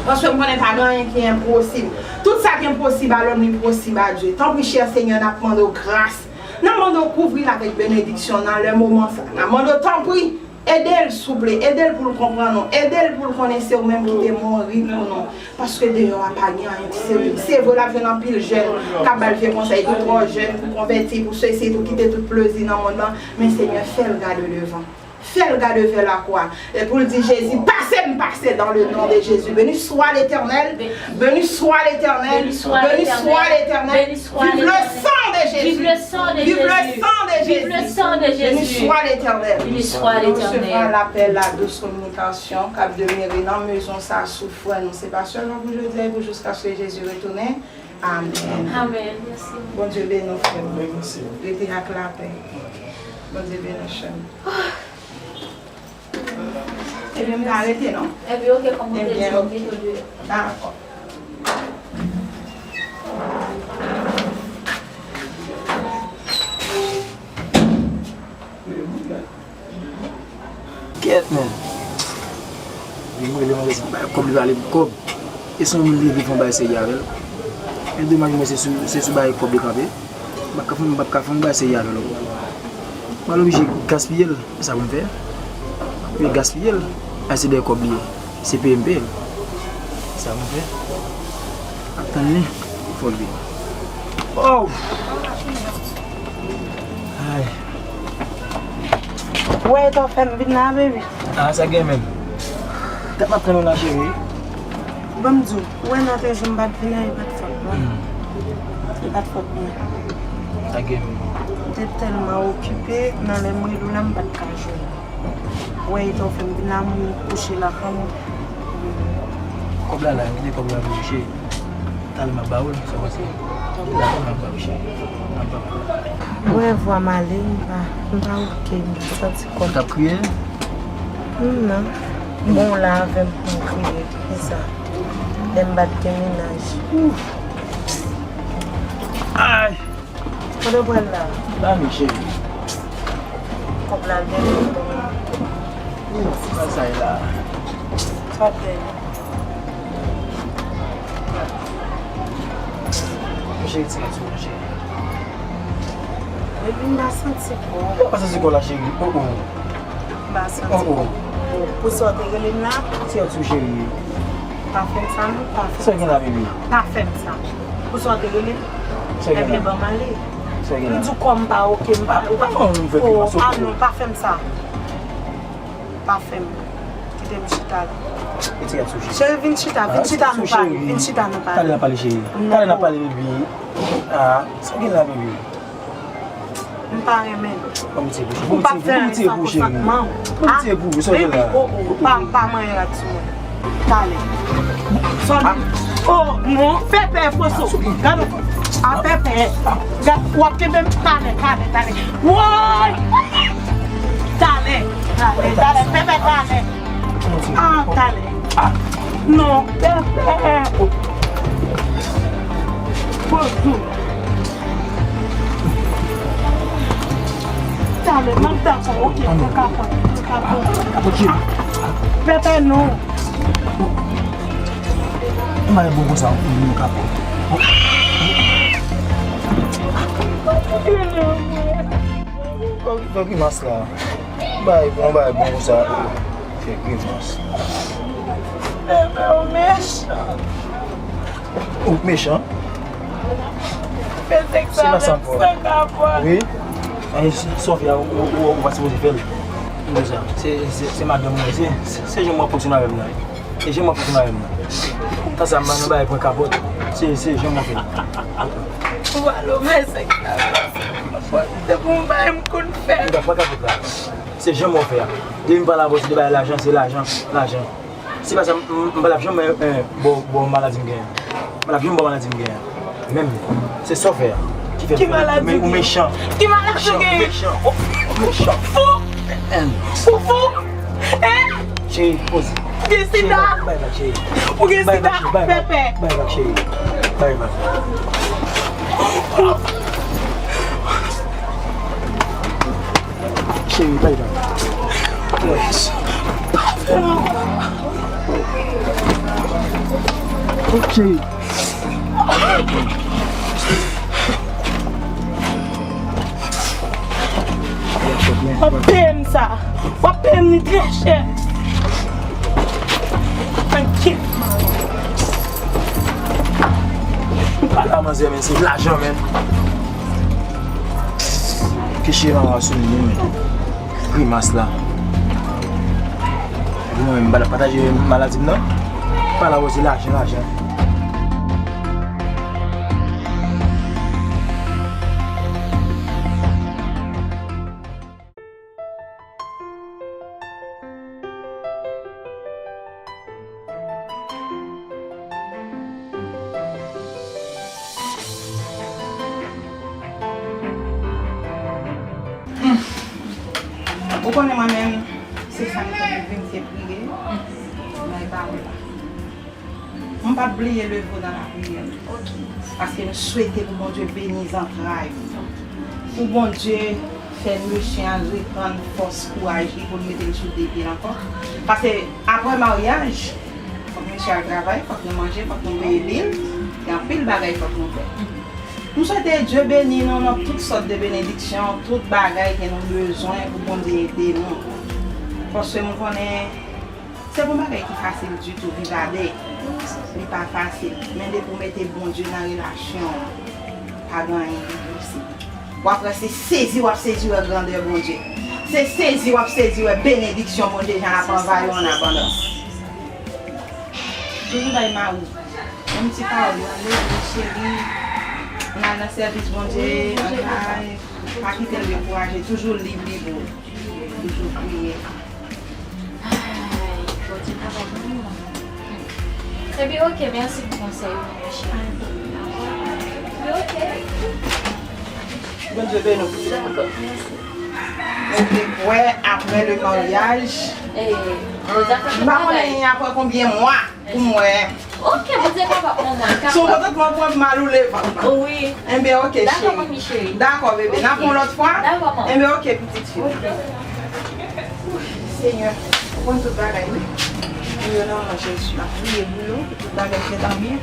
Paske m konnen pa gen anyen ki enposib. Tout sa ki enposib a lòm, li posib a Dye. Tanpri, chè Senyè, n ap mande w gras. N ap mande w kouvri l avèk benediksyon nan lè moman sa. N ap mande w, tanpri, ede l, souple, ede l pou l konprann ou, ede l pou l konnen se ou menm ki te mouri pou nou. Paske deyò a pa gen anyen ki serye. Se vre, l ap jwenn anpil jèn k ap ba l vye konsèy, li twò jèn pou konvèti, pou sesi, pou kite tout plezi nan mond lan, men Senyè, fè l gade devan. Fè l gade vè lakwa. E pou l di, Jezi, pase m pase dans le nom de Jésus. Béni soit l'Éternel. Béni soit l'Éternel. Béni soit l'Éternel. Vive le sang de Jésus. Vive le sang de Jésus. Vive le sang de Jésus. Béni soit l'Éternel. Béni soit l'Éternel. Nou resevwa lapè, ladous kominikasyon k ap demere nan mezon sa sou frè nou. Se pa sèlman pou jodi a, e pou jiskaske Jezi retounen. Amèn. Amèn. Mèsi. Bondye beni w, frè m. Mèsi. Rete ak lapè. Bondye beni w, chè m. Ebyen, m ka rete, non? Ebyen, ok, kòm ou te di, m mete w deyò. Dakò. Ok, Kòb li pale pou kòb. E se yon moun li vle fè yon bagay serye avè l. Men domaj mwen se sou, se sou bagay kòb li kanpe. M p ap ka fè, m p ap ka fè yon bagay serye avè l ankò. Mwen oblije gaspiye l. E sa pou m fè? Mwen gaspiye l. Ay se dèyè kòb li ye. Se peye m peye l. Sa pou m fè? M ap tann li. Fò l vini. Oh! Ay. Ou wè eta w fè m vin la, baby? Ah, sa gen menm? Tèt m ap tann ou la, cheri. Ban m di w, ou wè nan te jou m pa t vin la, e pa t fòt mwen. Hmm. E pa t fòt mwen. Sa gen menm? M te tèlman okipe, nan lè m rele w la, m pa t ka jwenn ou. Ou wè eta w fè m vin la, m kouche la, kòman? Kòb la la, kite kòb la pou ou, cheri. Talè m ap ba ou l, sa w panse? Talè m ap ba ou, cheri. M ap ba ou. Ou wè vwa m ale, m pa, m pa oke, m santi kò m. Ou t ap kriye? Non. Bon, w la avè m pou m kriye, kisa? Lè m pa t gen mennaj. Ay! Kote w pral la? La, men, cheri. Kòb la, l gen. Sa, sa e la. Sa w ap fè? Cheri, ti gad sou mwen, cheri. Baby, m pa santi kò. Ou pa santi kò la, cheri? Oh, oh. M pa santi kò. Oh, oh. Pou sa w te rele m la? Ti gad sou, cheri. Pa fè m sa, non, pa fè m sa. Sa gen la, baby? Pa fè m sa. Pou sa w te rele m? Sa gen la? Ebyen, ban m ale. Sa gen la? M di w kò m pa oke, m pa, ou pa. Oh, non, m fè grimas, oh, ah, non, pa fè m sa. Pa fè m. Kite m chita la. Cheri, vin chita, vin chita nou pale. Vin chita nou pale. Talè n ap pale, cheri. Talè n ap pale, baby. Ah, sa gen la, baby? M pa renmen. Ou p ap fè anyen san konsantman m. Baby, oh, oh, pa, pa manyen rad sou mwen. Talè. Sòl. Oh, non, Pèpè, Foso. Gad ou. Ah, Pèpè. Gad, w ap kenbe m talè, talè, talè. Woy! Talè, talè, talè, Pèpè, talè. Ah, talè. Non, Pèpè. Foso. Talè, m ap dakò, oke, mwen kapab, mwen kapab. Pèpè, non. Mwen bon konsa, mwen kapab. Fè grimas la. Bay, bon, bay, bon konsa. Fè grimas. Pèpè, ou mechan. Ou mechan? Se pa sa m fè. Wi. Sa w fè a, ou, ou, ou, ou pa sipoze fè l. Konsa. Se, se, se madanm mwen, se, se, se jan mwen fonksyone avè m nan. Se jan mwen fonksyone avè m nan. Tan sa m pa nan bagay pran kapòt. Se, se jan mwen fè l. Ou pa love sèks la. Se pou m bay m konn fè. M pa pran kapòt la. Se jan mwen fè a. Depi m pale avè w, se de bagay lajan, se lajan, lajan. Se pa sa, m, m, m pa t ap janm, eh, eh, ba w, ba w maladi m genyen. M pa t ap janm ba w maladi m genyen. Menm, se sa w fè a. Ki fè m fè. Ki maladi ou genyen? Ou mechan. Ki maladi ou genyen? Mechan. Ou mechan. Fou! Ou fou! Hein? Cheri, poze. Ou gen sida? Bay vag, cheri. Ou gen sida? Bay vag, cheri. Pèpè. Bay vag, cheri. Bay vag. Cheri, bay vag. Ok. W ap peye m sa. W ap peye m li trè chè. Thank you. M pa la manzè, men se lajan, men. Ke cheri mama sou li, men. Grimas la. Epi mwen menm, m pa t ap pataje maladi m nan. Pa la poze lajan, lajan. Ou konnen mwen menm, se sa m konn vin, se priye, bay pawòl la. M p ap bliye leve w nan lapriyè. Ok. Paske m swete pou Bondye beni zantray ou. Pou Bondye fè mesye a reprann fòs, kouraj li, pou l mete l sou de pye l ankò. Paske apre maryaj, fòk al travay, fòk nou manje, fòk nou peye bil, gen anpil bagay fòk nou fè. M swete Dye beni nou nan tout sòt de benediksyon, tout bagay ke nou bezwen pou Bondye ede nou. Paske m konnen se pa yon bagay ki fasil ditou, viv a de. Li pa fasil. Men depi w mete Bondye nan relasyon w, pa gen anyen ki enposib. W ap wè se sezi w ap sezi wè grandè Bondye. Se sezi w ap sezi wè benediksyon Bondye jan l ap anvayi w an abondans. Toujou bay mari w yon ti pawòl, mande l, cheri, n al nan sèvis Bondye, an kay, pa kite l dekouraje, toujou li pou li pou ou. Toujou priye. Ay, Bondye travay pou nou. Epi, oke, mèsi pou konsèy ou, cheri. Epi, oke. Bondye beni w. Dakò, mèsi. Mwen te kwè apre le maryaj. Eh, m pa konnen apre konbyen mwa pou m wè. Ok, Bondye kapab, on mwa l kapab. Si w kontan, mwen pran mal ou levan. Wi. Enben, ok, cheri. Dakò, manmi cheri. Dakò, bebe. N ap yon lòt fwa. Dakò, manmi. Enben, ok, pitit fi. Ok. Senyè, ou konn tout bagay, wi. Pou yo nan non Jezi, m ap priye pou nou, pou tout bagay fèt an byen.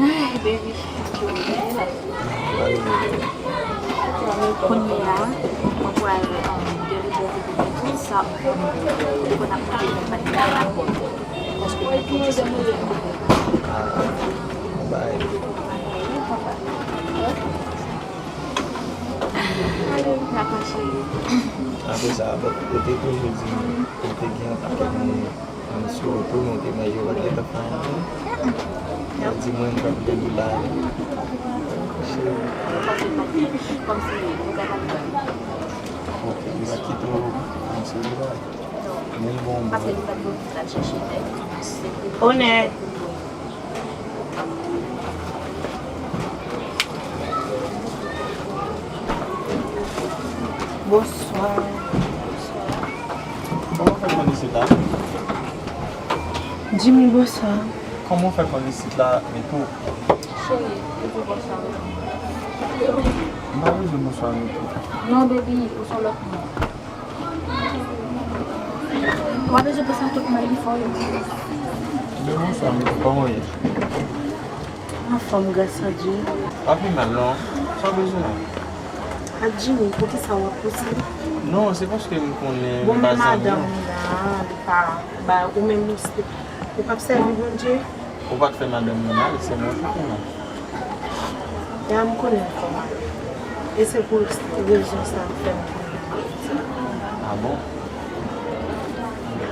Ay, baby. Kounye a, mwen pral, um, deliver pou pitit sa, um, pou n ap mete nan pati la. Paske pitit sa, papa. Apre sa, kote pou jodi, kote gen anpil moun. Mwen sou wout, mwen te manje, ou pa t gentan fè anyen. Yo di mwen m p ap gen doula. Cheri. Kòmsi nou ka pale. Ok, li pa t kite w fè yon seri bagay. Men bon, paske li pa t gen pou l al chèche nèg. Onè. Bonswa. Kòman w fè konn isit la? Jimmy, bonswa. Kòman w fè konn isit la, Mito? Cheri, ou di bonswa. M pa bezwen bonswa, Mito. Non, baby, ou se yon lòt moun. W ap bezwen panse a tout mal li fè w yo. Bebe, bonswa, Mito, kòman w ye? Anfòm, gras a Dye. Pa pi mal, non. Sa w bezwen? A Jimmy, poukisa w ap pouse? Non, se paske m konnen m pa zanmi w. Bon, men madanm ou la, li pa ba ou menm, ou p ap sèvi Bondye? Ou pa t fè madanm mwen mal, se mwen ki fè mal. Ya, m konnen m fè w mal. E se pou rezon sa m fè m vin. A bon?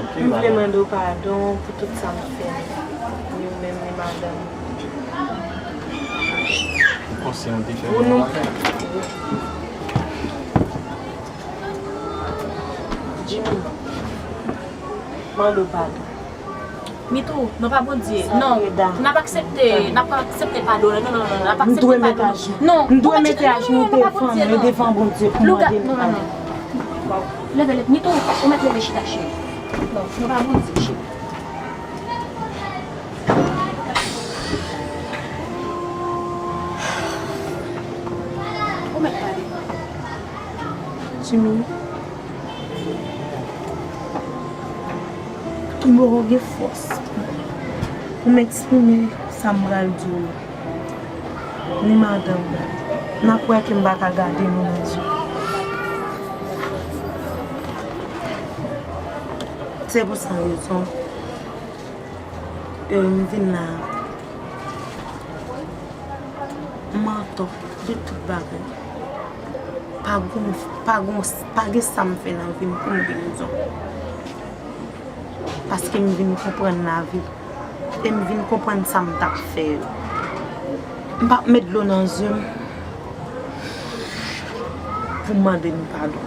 Ok, m vle mande w padon pou tout sa m fè. Ni ou menm, ni madanm. Ou konsyan ou te fè bon bagay. Jimmy, mande w padon. Mitou, non pa Bondye. Non, n ap aksepte, n ap aksepte padon. Non, non, non, non, n ap aksepte padon. Non, m dwe mete ajenou devan, devan Bondye pou mande l padon. Leve, leve, Mitou, ou mèt leve chita, cheri. Non, non pa Bondye, cheri. Ou mèt pale. Jimmy, ki moro gen fòs pou m eksprime sa m pral di w yo. Ni madanm nan, n ap wè ke m pa ka gade nou nan je. Se pou sa rezon, e, m vin la. M antò de tout bagay. Pa gon, pa gon, pa gen sa m fè nan vi m pou m vin di w. Paske m vin konprann lavi. E m vin konprann sa m t ap fè yo. M p ap met dlo nan zye m pou m mande n padon.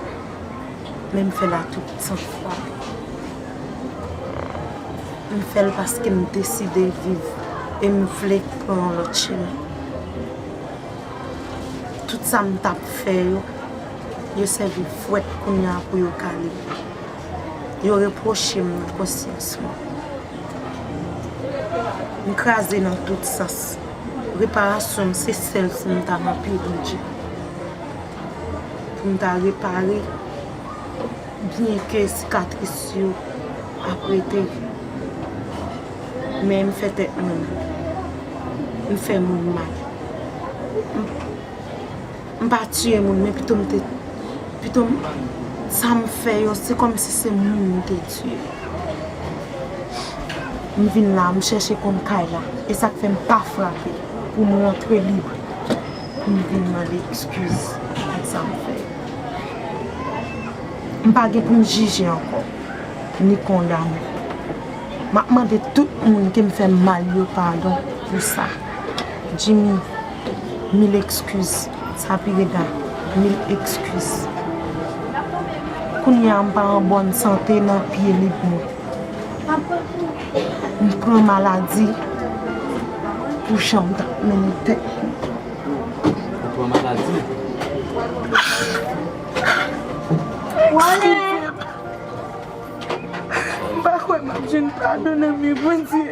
Men m fè l a tout san fwa. M fè l paske m deside viv e m vle pran yon lòt chemen. Tout sa m t ap fè yo, yo sèvi fwèt kounye a pou yo kale m. Yo repwoche m nan konsyans mwen. M kraze nan tout sans. Reparasyon m se sèl si m ta nan pye Bondye. Pou m ta repare Byenke sikatris yo ap rete, men m fè tèt mwen mal. M fè moun mal. M, m pa tiye moun, men pito m te, pito m, sa m fè yo, se kòmsi se moun m te tiye. M vin la, m chèche konn kay la. E sa k fè m pa frape pou m rantre lib. Pou m vin mande eskiz ak sa m fè. M pa gen pou m jije ankò, ni kondane. M ap mande tout moun ke m fè mal yo padon pou sa. Jimmy, mil eskiz. Sapireda, mil eskiz. Kounye a m pa an bòn sante nan pye lib mwen. M pran maladi pou jan m t ap mennen tèt mwen. Ou pran maladi? Wale! M pa kwè m ap jwenn padon nan men Bondye.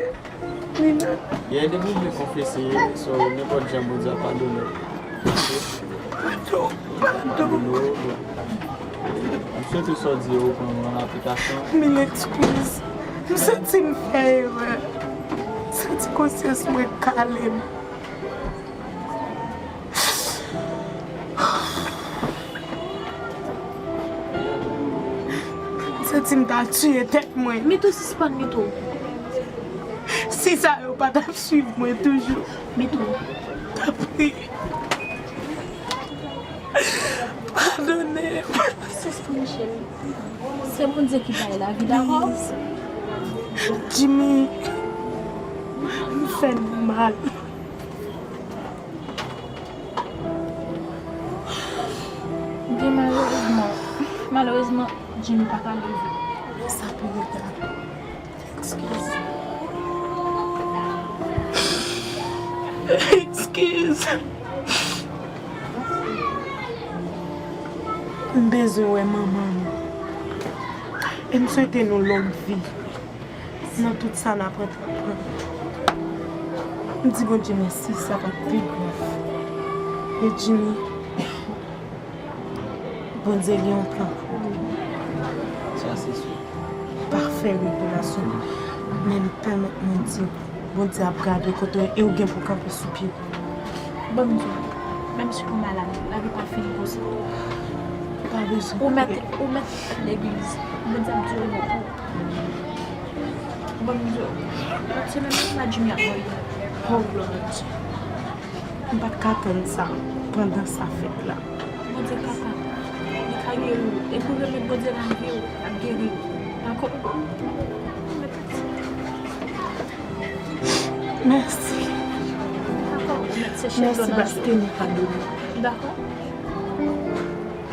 Nina. Yè, depi w vle konfese, so, nenpòt jan Bondye ap padone w. Padon, padon. M swete sa w di yo pran an aplikasyon. Mil eskiz. M santi m fè erè. M santi konsyans mwen kale m. M santi m ta tiye tèt mwen. Mito, sispann, Mito. Si sa yo pa t ap swiv mwen toujou. Mito. Tanpri. Padone m. Sispann, cheri. Se Bondye ki bay lavi, dakò? Jimmy, m fè n mal. Byen malerezman, malerezman, Jimmy pa ka leve. Sapireda. Eskiz. Eskiz. M bezwen wè manman m. E m swete nou long vi. Nan tout sa n ap antreprann. M di Bondye mèsi, sa pa t pi grav. Men Jimmy, Bondye gen yon plan pou ou. Sa se si. Pa fè revelasyon. Men pèmèt mwen di, Bondye ap gade kote w ye e w gen pou kanpe sou pye w. Ban m di w, menm si w malad, lavi pa fini konsa. Pa bezwen. Ou mèt, ou mèt legliz. Bondye ap di w repos. Ban m di w, lòt semèn nan, la Jimmy ap mòri. Oh, glwa a Dye. M pa t ka tann sa pandan sa fèt la. Bondye kapab. Li ka geri w. Depi w remèt Bondye lavi w, l ap geri w. Dakò? Mèsi. Dakò, ou mèt seche dlo nan je w. Mèsi paske nou padone. Dakò?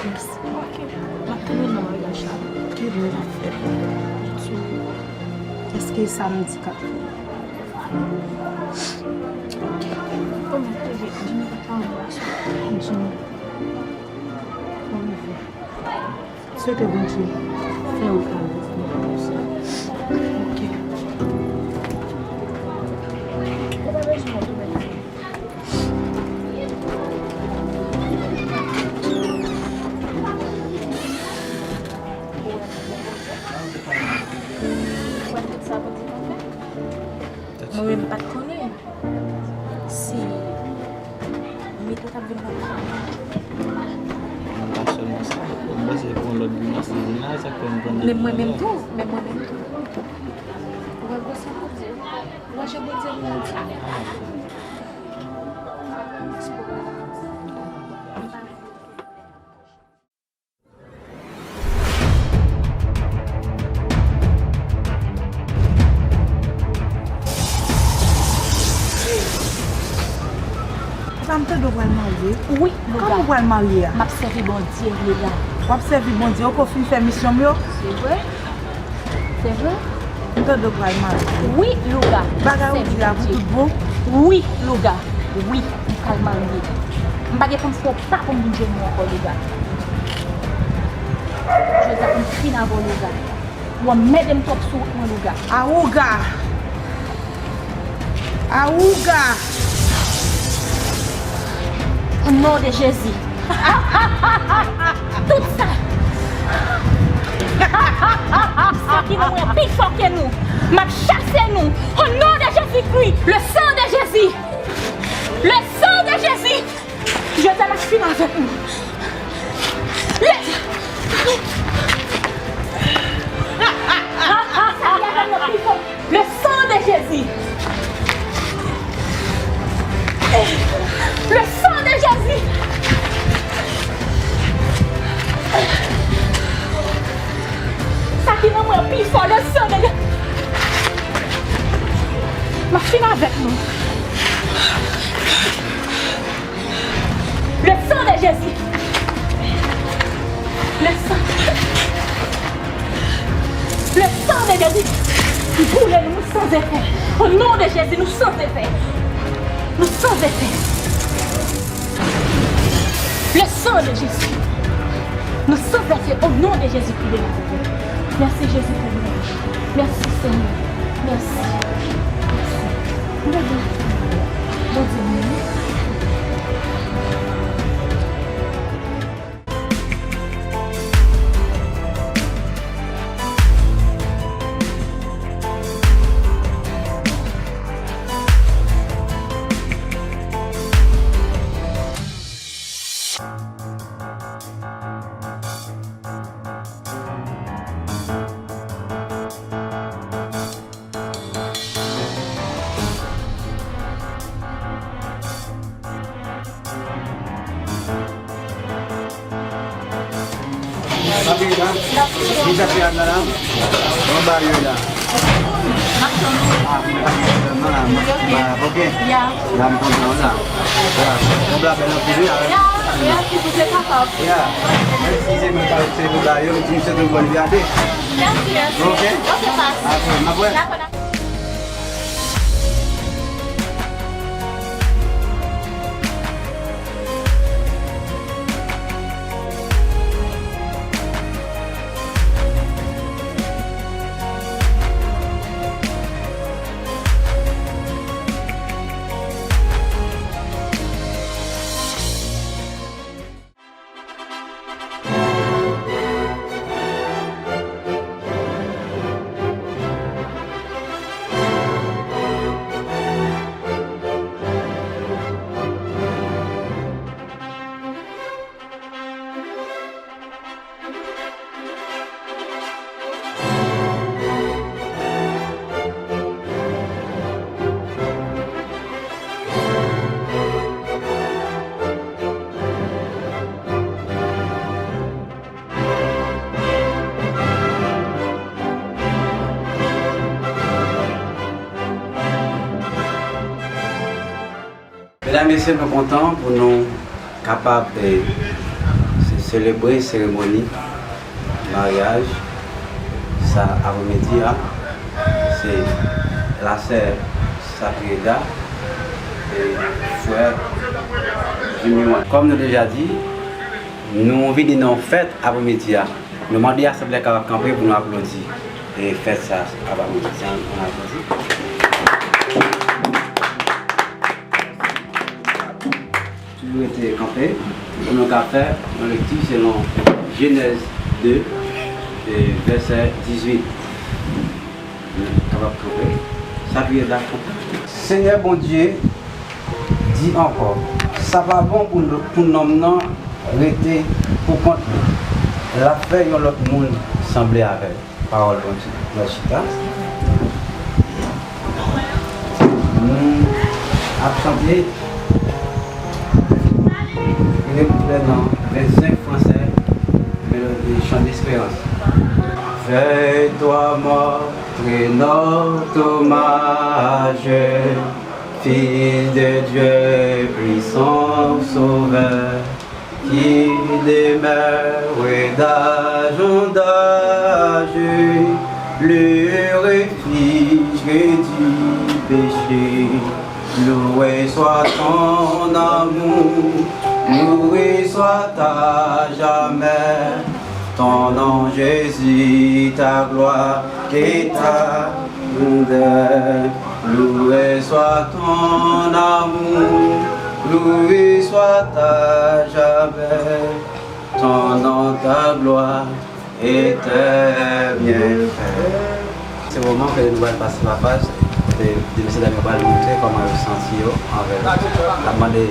Mèsi. Ok. M ap tann ou nan maryaj la. Ki lè l ap fèt? Èske samdi k ap vini? Ok. Bon, mèt leve. Jimmy pa anbrase w. Jimmy. Bon, mèt. Swete Bondye fè w ka viv pou sa. Ok. Ou pa bezwen mwen tou, mèt. Mwen menm m pa t konnen si Mito t ap vin nan kay la. Non, pa sèlman sa. Mwen panse pou yon lòt grimas li vin la, sa k fè m konn li vin la. Men mwen menm tou, men mwen menm tou. Ou wè gwosè Bondye? Ou wè jan Bondye gen yon ti. Papa, m tande w pral marye. Wi, Louga. Kòman w pral marye a? M ap sèvi Bondye, Louga. W ap sèvi Bondye, ou ko fin fè misyon m yo? Se vre. Se vre. M tande w pral marye. Wi, Louga. Bagay ou di a pou tout bon? Wi, Louga. Wi, m pral marye. M pa gen pou m fè yon pa pou m vin jwenn ou ankò, Louga. Jodi a pou m fin avè w, Louga. Ou anmède m twòp sou wout mwen, Louga. Awouga! Awouga! O non de Jezi. Tout sa. Sa ki nan mwen pi fò ke nou. M ap chase nou. Au nom de Jésus-Christ, le sang de Jésus. Le sang de Jésus. Jodi a m ap fin avèk nou. Le, le sang de Jésus. Le sang de Jésus. Sa ki nan mwen pi fò, le sang de Jésus. M ap fin avèk nou. Le sang de Jésus. Le sang. Le sang de Jésus. M boule nou, nou san zefè. Au nom de Jésus, nou san zefè. Nou san zefè. Le sang de Jésus. Nou san zefè. Au nom de Jésus-Christ de Nazareth. Merci Jésus pour nous. Merci Seigneur. Merci. Merci. Bondye beni nou. Papi la, ki sa fè la la? Bon, ba yo la. Ah, ba, ok. La, m kontan la. Ya. Bon, ba, bèl anpil, wi, avèk. Ya, ya, si vous êtes capable. Ya. Menm si se mwen ka se pou ba yo, m di se tout bòn vyade. Merci, merci. Ok? Ok, papi. Apre, m apre. D'accord, d'accord. Medam, mesye, nou kontan pou nou kapab, eh, se-, selebre seremoni maryaj sa apremidi a. Se lasè Saprieda e frè Jimmy Wan. Kòm nou deja di, nou vini nan yon fèt apremidi a. Nou mande asanble a kapab kanpe pou nou aplodi e fèt sa apremidi a. Ann aplodi. Toujou rete kanpe pou nou ka fè yon lekti selon Jenèz de, e, vèsè dizuit. Nou kapab kanpe. Saprieda, kanpe. Senyè Bondye di ankò, sa pa bon pou, pou nonm nan rete poukont li. L ap fè yon lòt moun sanble avè l. Pawòl Bondye. Nou chita. Nou ap chante refren nan vennsenk fransè, melodi Chant d'Espérance. Veille-toi, mort, et notre hommage, Fils de Dieu, puissant Sauveur, qui demeure d'âge en âge, le refuge du péché. Loué soit ton amour, loué soit à jamais ton nom, Jésus, ta gloire et ta grandeur. Loué soit ton amour, loué soit à jamais ton nom, ta gloire Et très bien fait. Se moman ke nou pral pase pa faz, kote de mesye dam yo pral montre kòman yo santi yo anvè l. N ap mande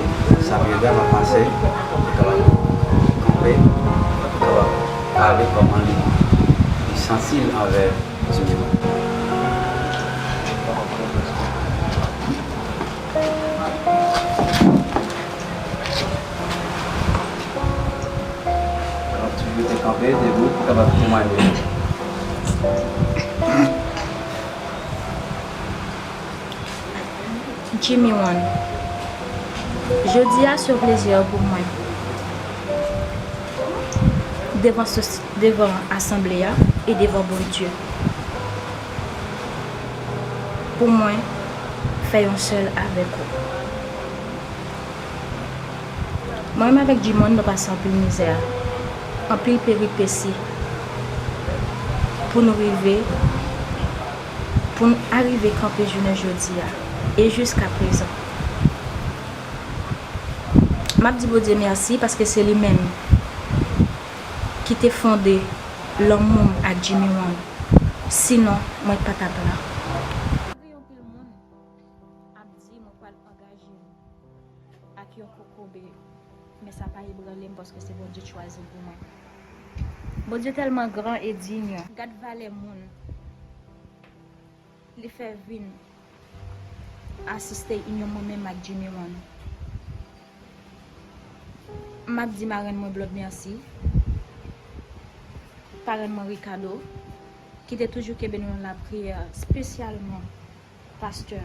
Sabrina pa pase, pou kapab kanpe, pou kapab pale kòman li, li santi l anvè Jimmy. Donk, toujou rete kanpe, debout, pou kapab temwaye. Jimmy One. Jodi a se yon plezi pou mwen. Devan sosi-, devan asanble a e devan Bondye. Pou mwen, fè yon sèl avèk ou. Mwen menm avèk Jimon, nou pase anpil mizè, anpil peripesi pou nou rive, pou n arive kanpe jounen jodi a, e jiska prezan. M ap di Bondye mèsi paske se li menm ki te fonde lanmou m ak Jimmy One. Sinon, mwen pa t ap la. Malgre yon pil moun ap di mwen pral angaje m ak yon kokobe, men sa pa ebranle m paske se Bondye k chwazi l pou mwen. Bondye tèlman gran e diy. Gad valè moun li fè vin asiste inyon mwen menm ak Jimmy One. M ap di marenn mwen Blòd mèsi, parenn mwen Ricardo, ki te toujou kenbe nou nan lapriyè, espesyalman pastè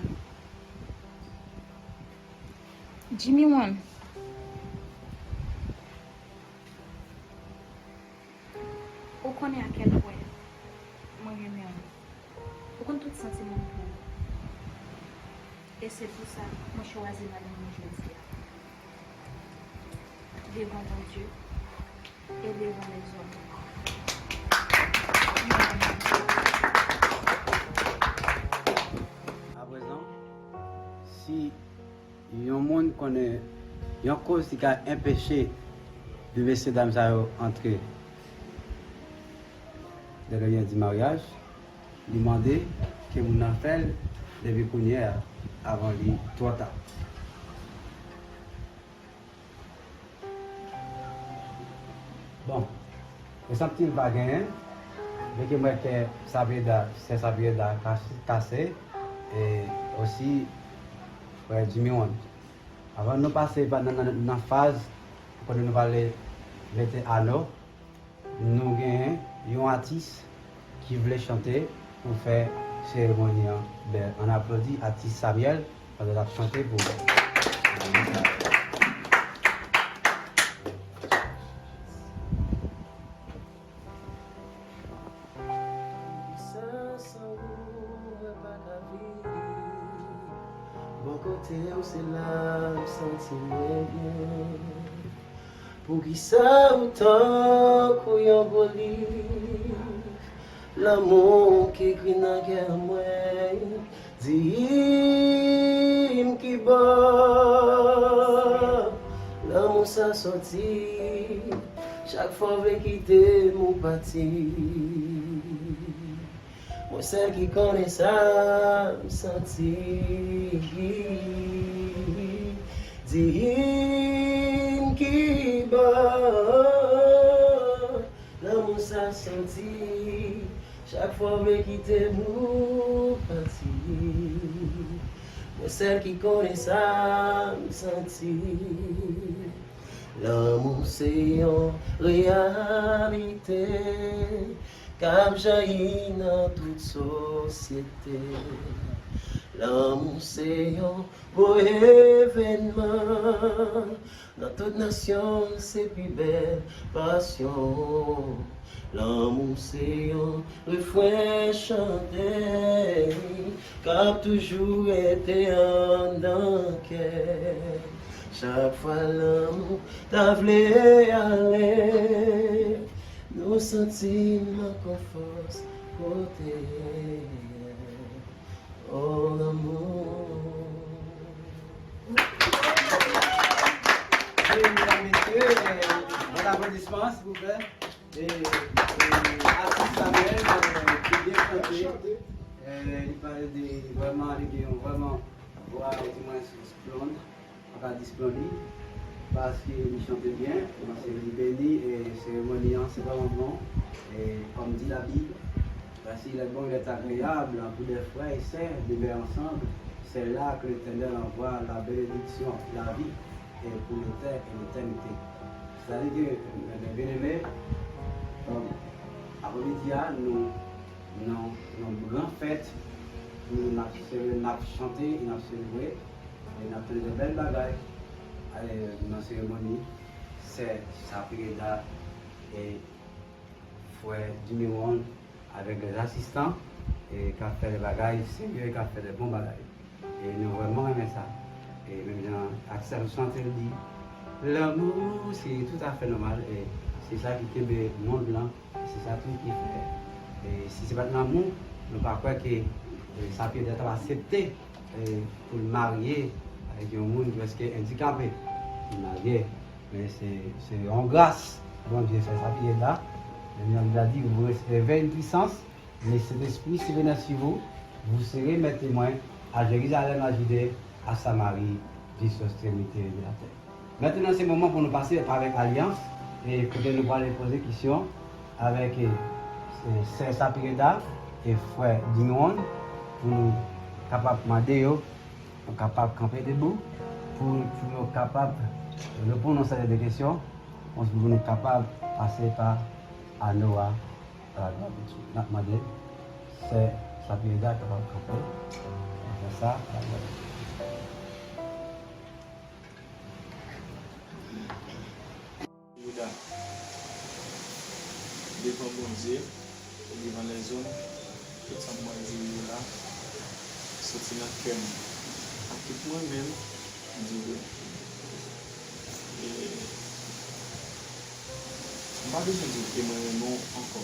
Jimmy One. Ou konnen a kèl pwen mwen renmen w. Ou konn tout santiman m pou ou. E se pou sa mwen chwazi madanm mwen jodi a. Devan Bondye e devan lèzòm. Aprezan, si yon moun konnen yon koz ki ka enpeche de mesye dam sa yo antre nan lyen di maryaj, li mande ke moun nan fè l depi kounye a, avan li twò ta. Bon, mwen santi l pa genyen, men ke mwen kè Sabrina, sè Sabrina kase, kase, e osi frè Jimmy One. Avan nou pase pa nan, nan, nan faz kote nou pale mete ano, nou genyen yon atis ki vle chante pou fè seremoni an bèl. Ann aplodi atis Samuel pandan l ap chante pou nou. Sa san ou mwen pa ka viv. Bò kote w se la m santi mwen byen. Poukisa ou tankou yon gwo liv? Lanmou ki ekri nan kè mwen, di m ki bò lanmou sa sòti. Chak fwa w vle kite m ou pati. Mwen sèl ki konnen sa m santi. Di m ki bò lanmou sa sòti. Chak fwa w vle kite m ou pati. Mwen sèl ki konnen sa m santi. Lanmou se yon reyalite k ap jayi nan tout sosyete. Lanmou se yon gwo evènman nan tout nasyon, se pi bèl pasyon. Lanmou se yon refren chante k ap toujou rete anndan kè. Chak fwa lanmou ta vle ale, nou santi m ak yon fòs pote. Oh, lanmou. Wi, medam, mesye, yon aplodisman, silvouplè. E, e, atis Samuel, e, ki byen chante, e, li pale de, vrèman, li gen yon vrèman vwa, ou di mwen, blond, pa ka displon li, paske li chante byen, paske li beni, e seremoni an se vrèman bon, e kòm di Labib, voici les bons, les agréables, pour des frères et sœurs, de veiller ensemble, c'est là que l'Éternel envoie la bénédiction, la vie, et pour l'éter-, et l'éternité. Sètadi ke, mè byeneme, aprèmidi a, nou, nou, nou gran fèt, nou, n ap sele-, n ap chante, e n ap selebre, e n ap tande de bèl bagay, e, nan seremoni, sè Sapireda, e, frè Jimmy Won avèk lè asistan, e k ap fè de bagay serye, e k ap fè de bon bagay. E nou vrèman renmen sa. E menm jan ak sa nou chante, l di, lanmou, se toutafè nòmal, e se sa ki kenbe mond lan, e se sa tou ki fè. E si se pa t lanmou, nou pa kwè ke, e, Sapireda t ap aksepte, e, pou l marye avèk yon moun ki prèske andikape. Li marye. Men se, se yon gras Bondye fè Sapireda. Menm jan Bib la di, vous recevrez une puissance, le Saint-Esprit se venir sur vous, vous serez mes témoins à Jérusalem, à Judée, à Samarie, jusqu'aux extrémités de la terre. Mentnan, se moman pou nou pase avèk alyans, e kote nou prale poze kesyon avèk, e, e, sè Sapireda e frè Jimmy Won, pou nou kapab mande yo, pou kapab kanpe debou, pou, pou yo kapab reponn yon seri de kesyon, pou nou kapab pase pa ano a, a la glwa de Dye. N ap mande sè Sapireda kapab kanpe, pou fè sa, a la glwa de Dye. Yuda, devan Bondye e devan lèzòm, tout sa m pral di w yo la soti nan kè m. Ak tout mwen menm, m di w yo. E m pa bezwen di w ke mwen renmen w ankò.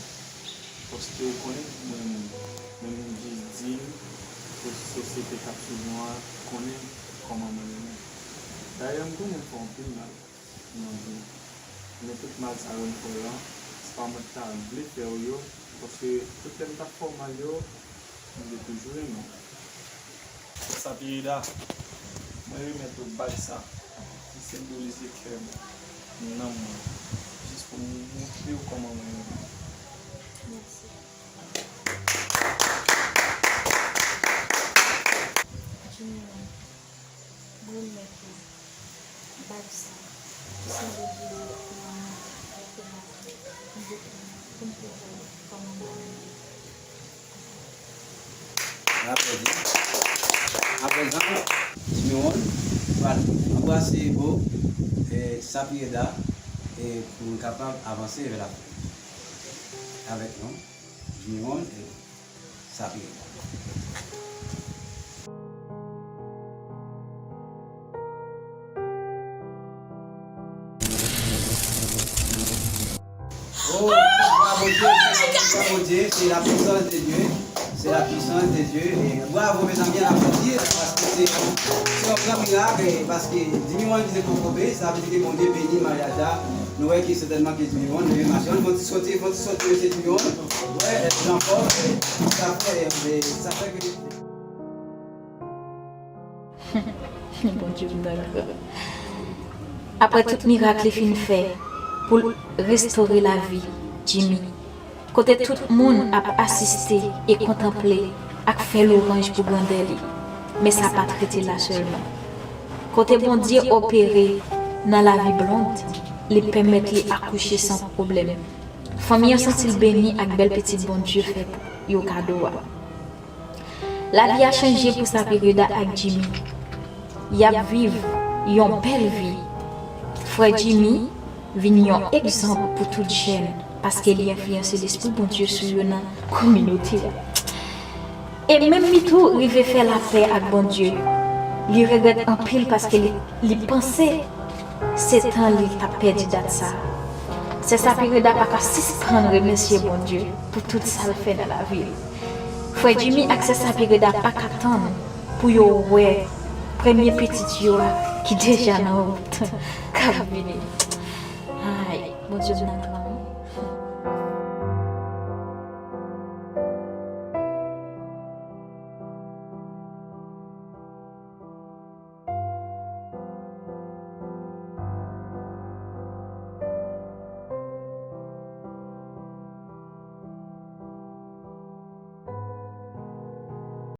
Paske ou konnen mwen renmen w. Men m jis di l pou sosyete k ap swiv nou an konnen kòman mwen renmen w. Dayè, m konnen m fè w anpil mal nan vi m. Men tout mal sa yo m fè w lan, se pa mwen ki ta vle fè w yo, paske tout lè m t ap fè w mal yo, m te toujou renmen w. Sapireda, mwen remèt ou bag sa, ki senbolize kè m, nanm mwen, jis pou m montre w kòman mwen renmen w. Mèsi. Junior, mwen remèt ou bag sa, ki senbolize kè m, pou m te fè kòman mwen renmen w. Aplodi. Aprezan, Jimmy Won pral anbrase po, e, Sapireda, e, pou nou kapab avanse vè lafen. Avèk nou, Jimmy Won e Sapireda. Oh, glwa Bondye, glwa Bondye, c'est la puissance de Dieu, c'est la puissance de Dieu. E bravo, mezanmi, ann aplodi, paske se, se yon gran mirak, e paske Jimmy Won ki te pran kobe, sa vle di ke Bondye beni maryaj la. Nou wè ke sètènman ke Jimmy Won, nou mache, nou fè yon ti sote, fè yon ti sote, mesye Jimmy Won. Wè, e, Jean Paul, e, sa fè, e, sa fè ke Bondye m nan gran. Apre tout mirak li fin fè pou l restore lavi Jimmy, kote tout moun ap asiste e kontanple ak fè lwanj pou grandè li, men sa pa t rete la sèlman. Kote Bondye opere nan lavi Blonde, li pèmèt li akouche san pwoblèm. Fanmi an santi l beni ak bèl pitit Bondye fè yo kado a. Lavi a chanje pou Sapireda ak Jimmy. Y ap viv yon bèl vi. Frè Jimmy vin yon egzanp pou tout jèn, paske li enfliyanse lespri Bondye sou yo nan kominote a. E menm li tou rive fè lapè ak Bondye. Li regrèt anpil paske li, li panse se tan li t ap pèdi dat sa. Sè Sapireda pa ka sispann remèsye Bondye pou tout sa l fè nan lavi l. Frè Jimmy ak sè Sapireda pa ka tann pou yo wè premye pitit yo a ki deja nan wout k ap vini. Ay, Bondye m nan gran.